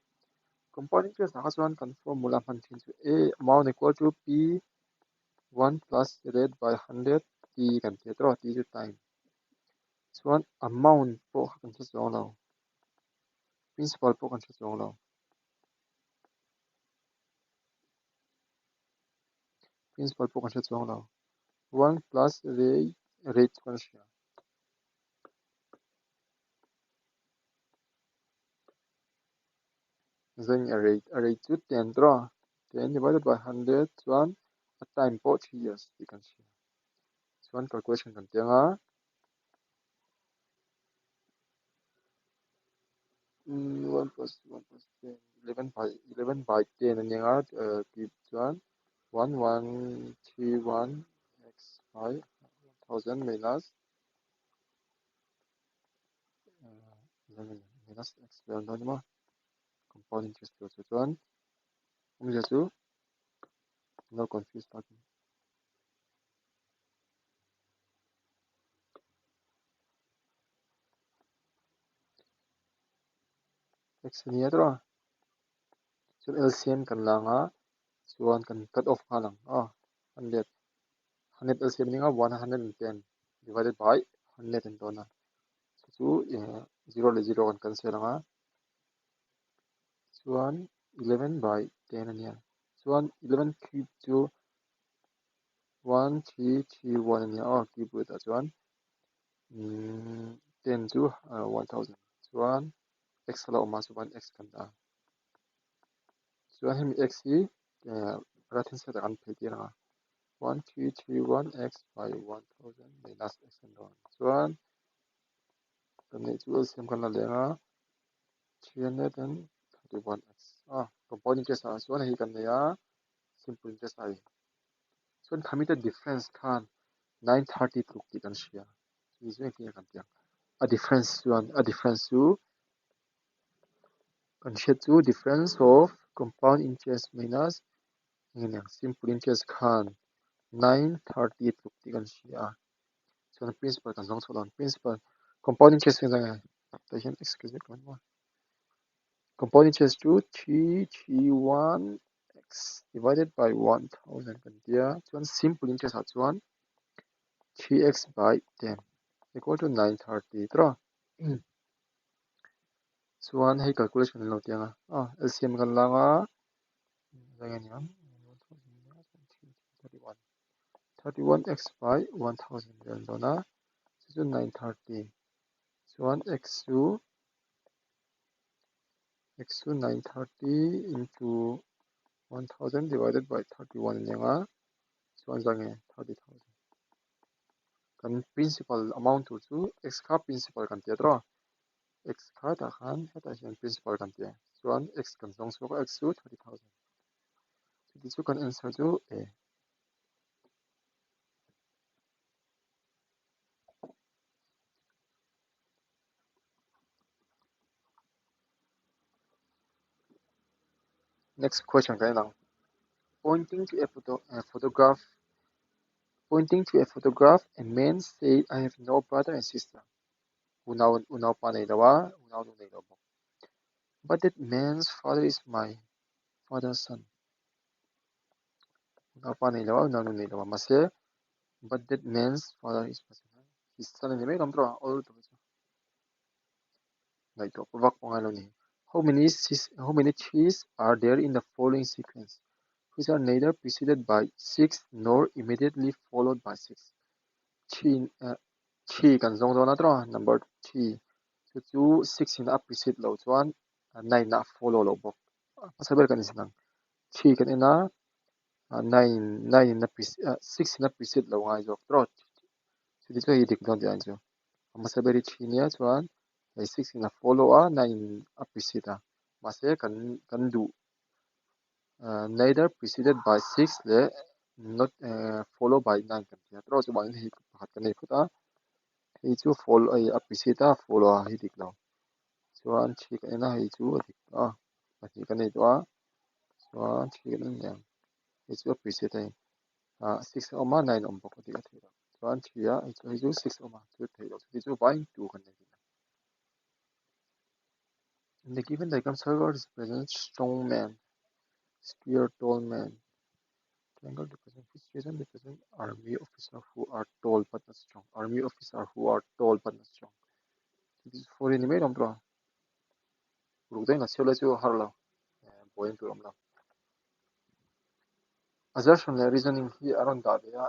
compound interest ah kha chuan kan formula hman thin chu a amount equal to p 1 plus rate by 100 t kan ti a tawh t chu time chuan amount pawh kha kan hre chuang lo principal pawh kan hre chuang lo principal pawh kan hre chuang lo 1 plus rate rate chu kan hria. Zeng a rate a rate chu 10 tawh 10 divided by 100 chuan a time pawh 3 years tih kan hria chuan calculation kan ti anga 1 plus 1 plus 10 11 by 11 by 10 ani anga tih chuan 1 1 3 1 x by 1000 minus minus x vel dawn maw compound interest tur chu chuan awmzia chu no confuse tak x ania tawh chuan LCM kan la anga chuan kan cut off nghal ang aw 100 100 LCM ania 110 divided by 100 an dawn a chu chu 0 leh 0 kan cancel anga chuan 11 by 10 ania chuan 11 cube chu 1 3 3 1 ania aw cube root ah chuan 10 chu 1000 chuan x a lo awm a chuan x kan dah a chuan hemi x hi right hand side ah kan phei tir ang a 1 3 3 1 x by 1000 minus x an dawn chuan kan neih chu LCM kan la leng a 331 x a compound interest ah chuan hei kan nei a simple interest ah hei chuan khami te difference khan 930 tluk tih kan hria chu chu engtin nge kan tih ang a difference chuan a difference chu kan hriat chu difference of compound interest minus eng nge simple interest khan 930 tluk tih kan hria a chuan principal kan zawng chhuah dawn principal compound interest hi eng nge tah hian x ka ziak dawn maw compound interest chu 3 3 1 x divided by 1000 kan tia chuan simple interest ah chuan 3x by 10 equal to 930 tawh chuan hei calculation an lo ti anga aw LCM kan la anga 31 x by 1000 vel dawn a chu chu 930 chuan x chu x chu 930 into 1000 divided by 31 ani anga chuan zah nge 30,000 kan principal amount tur chu x kha principal kan ti a tawh x kha tah khan hetah hian principal kan ti a chuan x kan zawng chhuak a x chu 30,000 chuti chu kan answer chu A. Next question kan en ang pointing to a photo a photograph pointing to a photograph a man said I have no brother and sister unau unau pa nei lo a unau nu nei lo bawk but that man's father is my father's son unau pa nei lo a unau nu nei lo a mahse but that man's father is my son his son ani mai lawm tawh a awl lutuk hi chu ngaihtuah pawh vak pawh a ngai lo a ni how many how many trees are there in the following sequence which are neither preceded by six nor immediately followed by six three three kan zawng dawn a tawh a number three chu chu six in a precede loh chuan nine a follow loh bawk hmasa ber kan insin ang three kan en a nine nine in a six in a precede loh ngai zawk tawh chuti chu hei dik dawn tih ang chu hmasa ber hi three nia chuan hei six in a follow a nine in a precede a mahse kan kan duh. Neither preceded by six leh not follow by nine kan ti a tawh chuvangin hei pakhat kan nei phawt a hei chu follow hei a precede a follow a hei dik lo chuan three kan en a hei chu a dik tawh a pahnih kan nei tawh a chuan three kan en leh ang hei chu a precede a ni ah six a awm a nine a awm bawk a dik a theih loh chuan three a hei chu hei chu six a awm a chu theih loh chuti chu vaiin two kan nei tihna. In the given diagram circle represents strong man square tall man triangle represent which region represent army officer who are tall but not strong army officer who are tall but not strong four hi ni mai lawm tawh ruk daih la chhiar lai chu a har lo buai tur a awm lo assertion leh reasoning hi a rawn dah ve a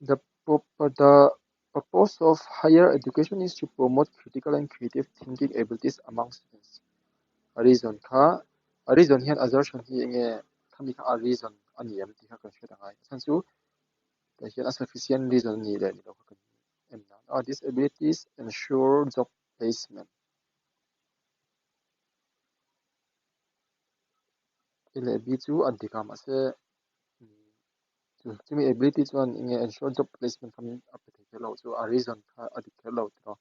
the the purpose of higher education is to promote critical and creative thinking abilities among students a reason kha a reason hian assertion hi enge khami kha a reason a ni em tih kha kan hriat angai a chhan chu tah hian a sufficient reason a nih leh ni lo kha kan en dan a these abilities ensure job placement A leh B chu a dik a mahse chumi ability chuan enge ensure job placement kha a pe thei kher lo chu a reason kha a dik kher lo tiraw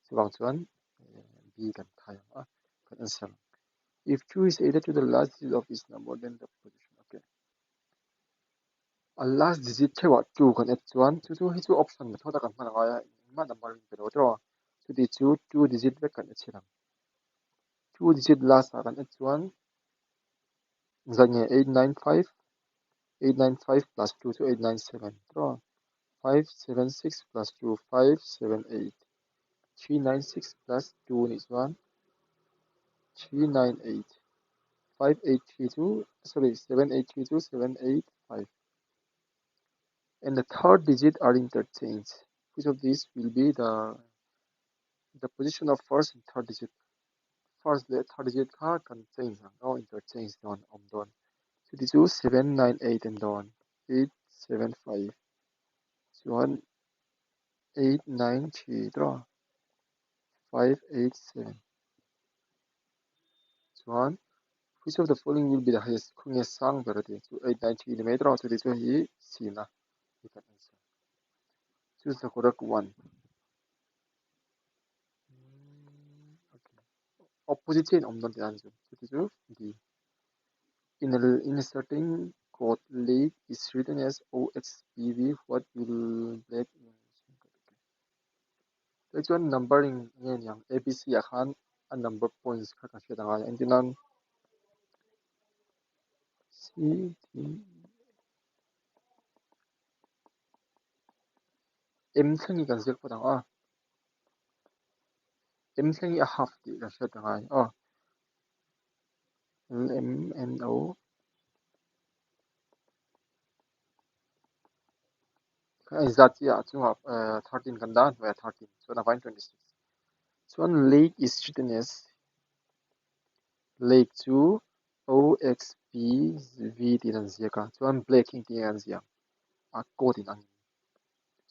chuvang chuan B kan khai ang a kan answer ang if two is added to the last digit of each number then the position okay a last digit theuhah two kan add chuan chu chu hei chu option thawt a kan hman angai a engmah number in pe lo tiraw chuti chu two digit vek kan add chhin ang two digit last ah kan add chuan zat nge eight nine five eight nine five plus two chu eight nine seven tiraw five seven six plus two five seven eight three nine six plus two nih chuan three nine eight five eight three chu sorry seven eight three chu seven eight five and the third digit are interchanged which of these will be the the position of first and third digit first leh third digit kha kan change ang aw interchange dawn a awm dawn chuti chu seven nine eight an dawn eight seven five chuan eight nine three tawh five eight seven chuan which of the following will be the highest khawnge sang ber a ti chu eight nine three ni mai tawh chuti chu hei sin a hi kan answer choose the correct one opposite chiah in awm dawn tih a ni chu chuti chu D in a in a certain code lake is written as O X P V what will black hei chuan numbering nge niang A B C ah khan a number points kha kan hriat angai entir nan C D M thleng hi kan ziak phawt ang a. M thleng hi a half tih kan hriat angai aw L M N O kha inzat chiah a chungah 13 kan dah a hnuaiah 13 chuan a vain 26 chuan lake is written as lake chu O X P V tiin an ziak a chuan black hi engtin nge an ziah ang a code in ang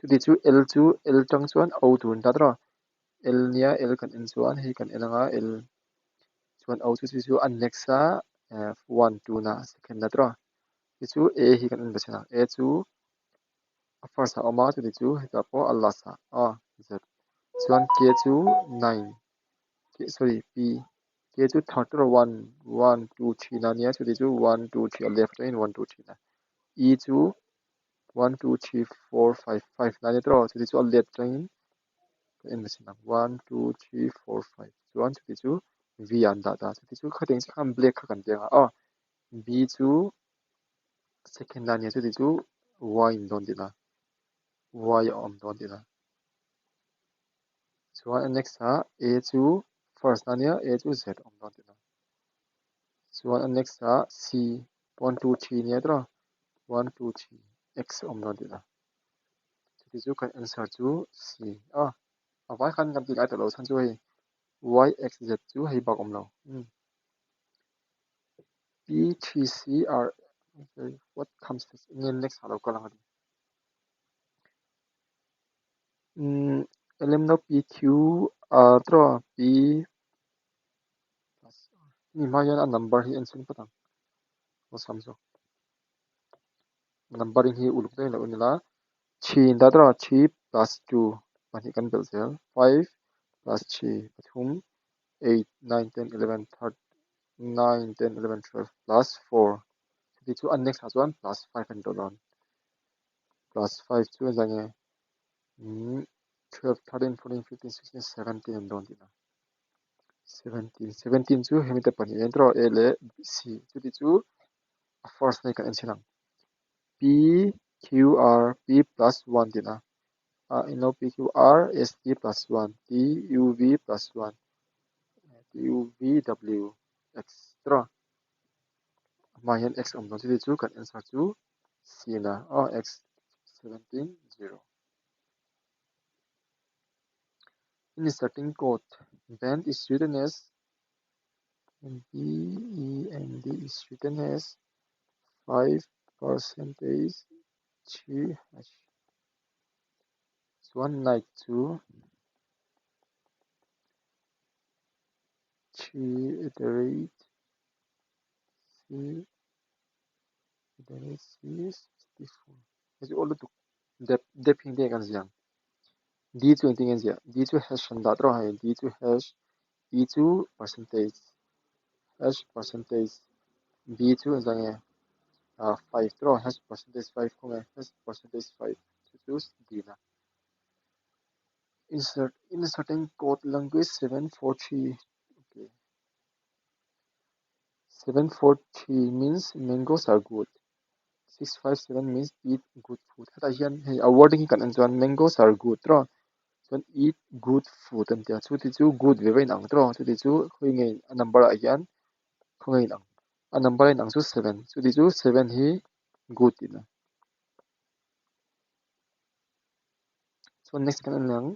Chuti chu L chu L tang chuan O tur an dah tawh a, L nia L kan en chuan hei kan en anga L chuan O chu chu chu a next a one two na second na tawh a, chu chu A hi kan en ve chhin ang A chu a first ah a awm a chuti chu hetah pawh a last ah a Z chuan K chu nine sorry P K chu third tawh a one one two three na nia chuti chu one two three a left atangin one two three na E chu. One two three four five five lai ania tawh chuti chu a let atangin ka en chhin ang one two three four five chuan chuti chu V ah an dah ta chuti chu khatiang chiah khan black kha kan biang a aw B chu second lai ania chuti chu Y in dawn tihna Y a awm dawn tihna chuan a next ah A chu first ania A chu Z a awm dawn tihna chuan a next ah C one two three ania tawh. One two three x awm dawn tih la chuti chu kan answer chu c a a vai khan kan tih lai tawh lo chhan chu hei y x z chu hei bak awm lo p three c r what comes next enge next ah lo kal ang a ti l m no p q r tawh a p. Hemi hma hian a number hi en chhin phawt ang. Awlsam zawk. Numbering hi uluk daih loh a ni la. Three in dah tawh a, three plus two pahnih kan belh zel. Five plus three pathum eight nine ten eleven third nine ten eleven twelve plus four chuti chu a next ah chuan plus five a ni tawh dawn. Plus five chu engzah nge twelve thirteen fourteen fifteen sixteen seventeen a ni dawn tihna. Seventeen seventeen chu hemi te pahnih hian tawh A leh C chuti chu a first na hi kan en chhin ang P Q R P plus one tihna ah eng lo P Q R S T plus one T U V plus one T U V W X tawh a hmaah hian X a awm dawn chuti chu kan answer chu C na aw X seventeen zero. In starting code band is written as B E N D is written as 5 percentage 3 hash chuan night chu 3 at the rate C at the rate C 64 hei chu aw lutuk dep dep hi engtin nge kan ziah ang. D chu engtin nge an ziah? D chu hash an dah tawh a hei D chu hash, E chu percentage, hash percentage, B chu engzah nge ah five tawh hash percentage five khaw nge hash percentage five chu chu D na. Insert inserting code language 743 okay 743 means mangoes are good. 657 means eat good food hetah hian hei a wording hi kan en chuan mangoes are good tawh chuan eat good food an ti a chuti chu good ve ve a inang tawh chuti chu khawi nge a number ah hian khaw nge inang a number a inang chu seven chuti chu seven hi good tihna chuan next kan en leh ang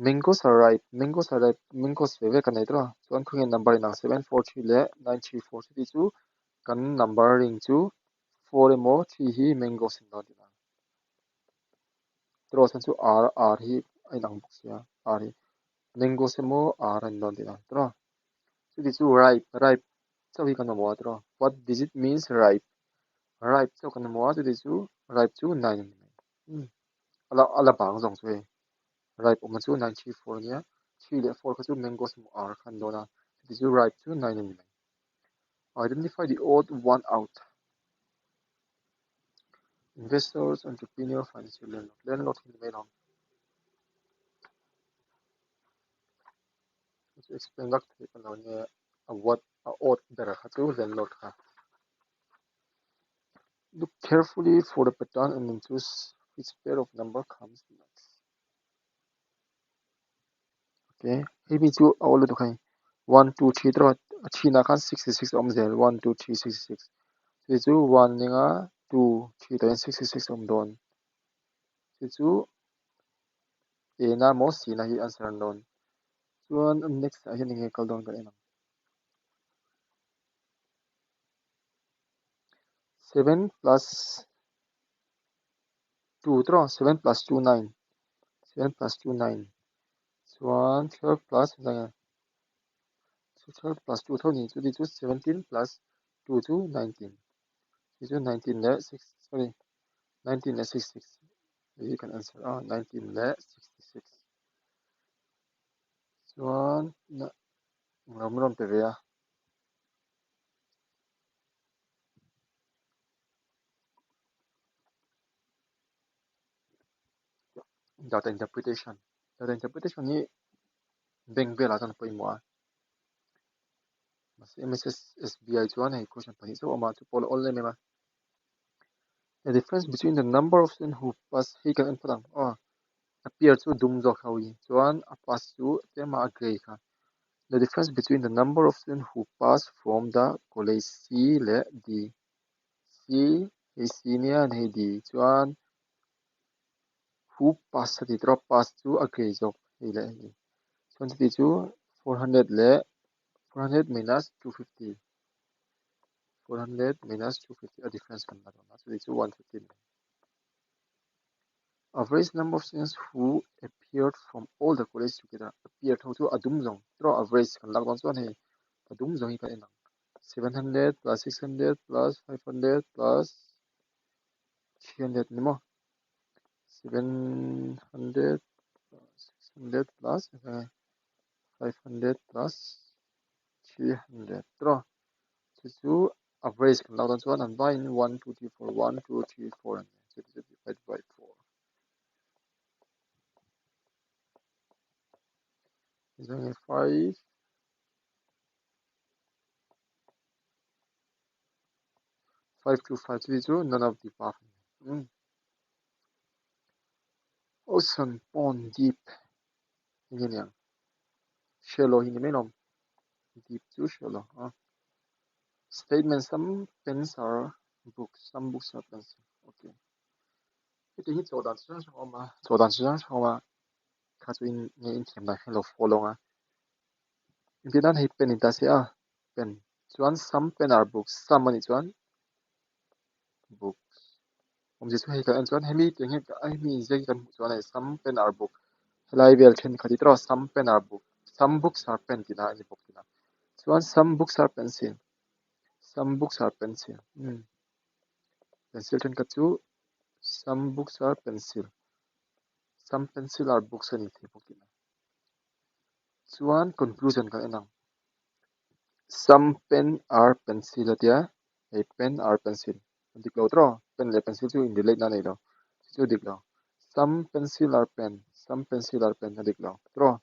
mangoes are ripe mangoes are ripe mangoes ve ve kan nei tawh a chuan khaw nge number inang seven four three leh nine three four chuti chu. Kan number ring chu four emaw three hi mango sin dawn tih ang. Draw chhan chu r r hi a inang bawk sia r hi mangoes emaw r a ni dawn tih ang tiraw. Chuti chu ripe ripe chauh hi kan mamawh a tiraw. What digit means ripe ripe chauh kan mamawh a chuti chu ripe chu nine a ni mai. Umm a la a la bang zawng chu hei ripe awmna chu nine three four a nia three leh four kha chu mangoes emaw r kha a ni dawn a chuti chu ripe chu nine a ni mai. Identify the odd one out. Investors, entrepreneur, financial landlord. Landlord hi ni mai lo. Chu explain vak thei ka lo nia a what a odd ber kha chu landlord kha. Look carefully for the pattern and then choose which pair of number comes next. Okay, hei mi chu a awl lutuk hei one two three te erawh a chhinah khan sixty six a awm zel one two three sixty six chu chu one nia two three tah hian sixty six a awm dawn chu chu A na emaw C na hi answer an dawn chuan next ah hian enge kal dawn kan en ang seven plus two te erawh seven plus two nine seven plus two nine chuan twelve plus twelve plus two tho ni chuti chu seventeen plus two chu nineteen chu chu nineteen leh six sorry nineteen leh six six hei hi kan answer a nineteen leh sixty six chuan englo min rawn pe ve a. Data interpretation data interpretation hi bank velah chuan a pawimawh a mahse M_S_S_B_I chuan hei question pahnih chauh a awm a chu pawh a la awl em em a the difference between the number of student who pass hei kan en phawt ang aw appear chu dum zawk ho hi chuan a pass chu tlem a grey kha the difference between the number of student who pass from the college C leh D C hei C nia hei D chuan who pass a tih tawh a pass chu a grey zawk hei leh hei chuan chuti chu 400 leh 400 minus 250 400 minus 250 a difference kan la dawn a chuti chu 150 ni. Average number of students who appeared from all the college together appeared ho chu a dum zawng tawh average kan lak dawn chuan hei. A dum zawng hi kan en ang. 700 plus 600 plus 500 plus 300 ni maw? 700 plus 600 plus 500 plus 300 tawh. Chu chu average kan lak dawn chuan an vaiin 1 2 3 4 1 2 3 4 an ni. Chu chu divided by 4. Tichuan 5 5 2 5 chu chu none of the above. Ocean pond deep enge niang shallow hi ni mai lawm deep chu shallow a statement some pens are books some books are pencil okay heti hi chaw dan chi hrang hrang a awm a chaw dan chi hrang hrang a awm a kha chu in nge in thiam dan hian lo follow ang a engtin nan hei pen in ta se a pen chuan some pen are books some anih chuan books awmzia chu hei kan en chuan hemi tiang hian hemi inziak hi kan hmuh chuan hei some pen are book helai vel thenkhat hi tawh some pen are book some books are pen tih na a ni bawk tih na chuan some books are pencil some books are pencil umm pencil thenkhat chu some books are pencil some pencil are books a ni thei bawk tih na chuan conclusion kan en ang some pen are pencil a tia hei pen are pencil a dik lo tawh pen leh pencil chu in relate na a nei lo chu chu a dik lo some pencil are pen some pencil are pen a dik lo tawh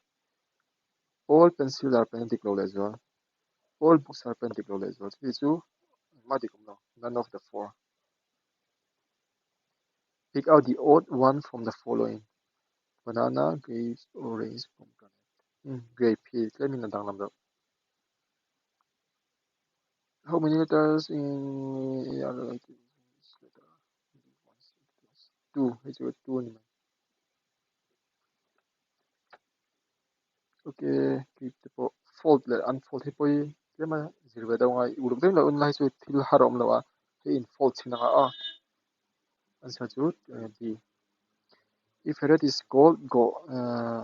all pencil are pen a dik lo leh zual all books are pen a dik lo leh zual chuti chu engmah dik awm lo none of the four pick out the odd one from the following banana grapes orange pomegranate umm grape hi tlemin a danglam deuh. How many letters in two hei chu two a ni mai okay tih te pawh fold leh unfold hi pawh hi tlem a zir ve deuh a ngai uluk deuh loh lai chu thil har a awm lo a hei in fold chhin ang a aw answer chu D if a rat is called go ahh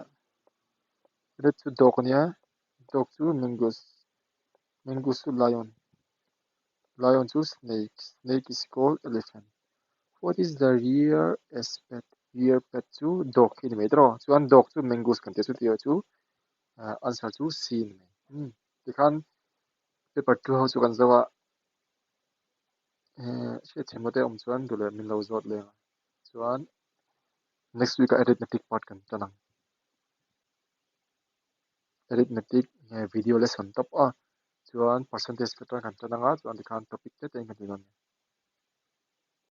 rat chu dog a nia dog chu mongoose. Mongoose chu lion, lion chu snake, snake is called elephant. What is the rear aspect? Rear pet chu dog hi ni mai tawh chuan dog chu mongoose kan tih chu tih chu answer chu C ni mai. Umm tikhan paper 2 ho chu kan zo a hriatthiam te awm chuan duh leh min lo zawt leng a chuan next week ah arithmetic part kan tan ang. Arithmetic nge video lesson tawp a chuan percentage te tan kan tan anga chuan tikhan topic te te in kan ti dawn a ni.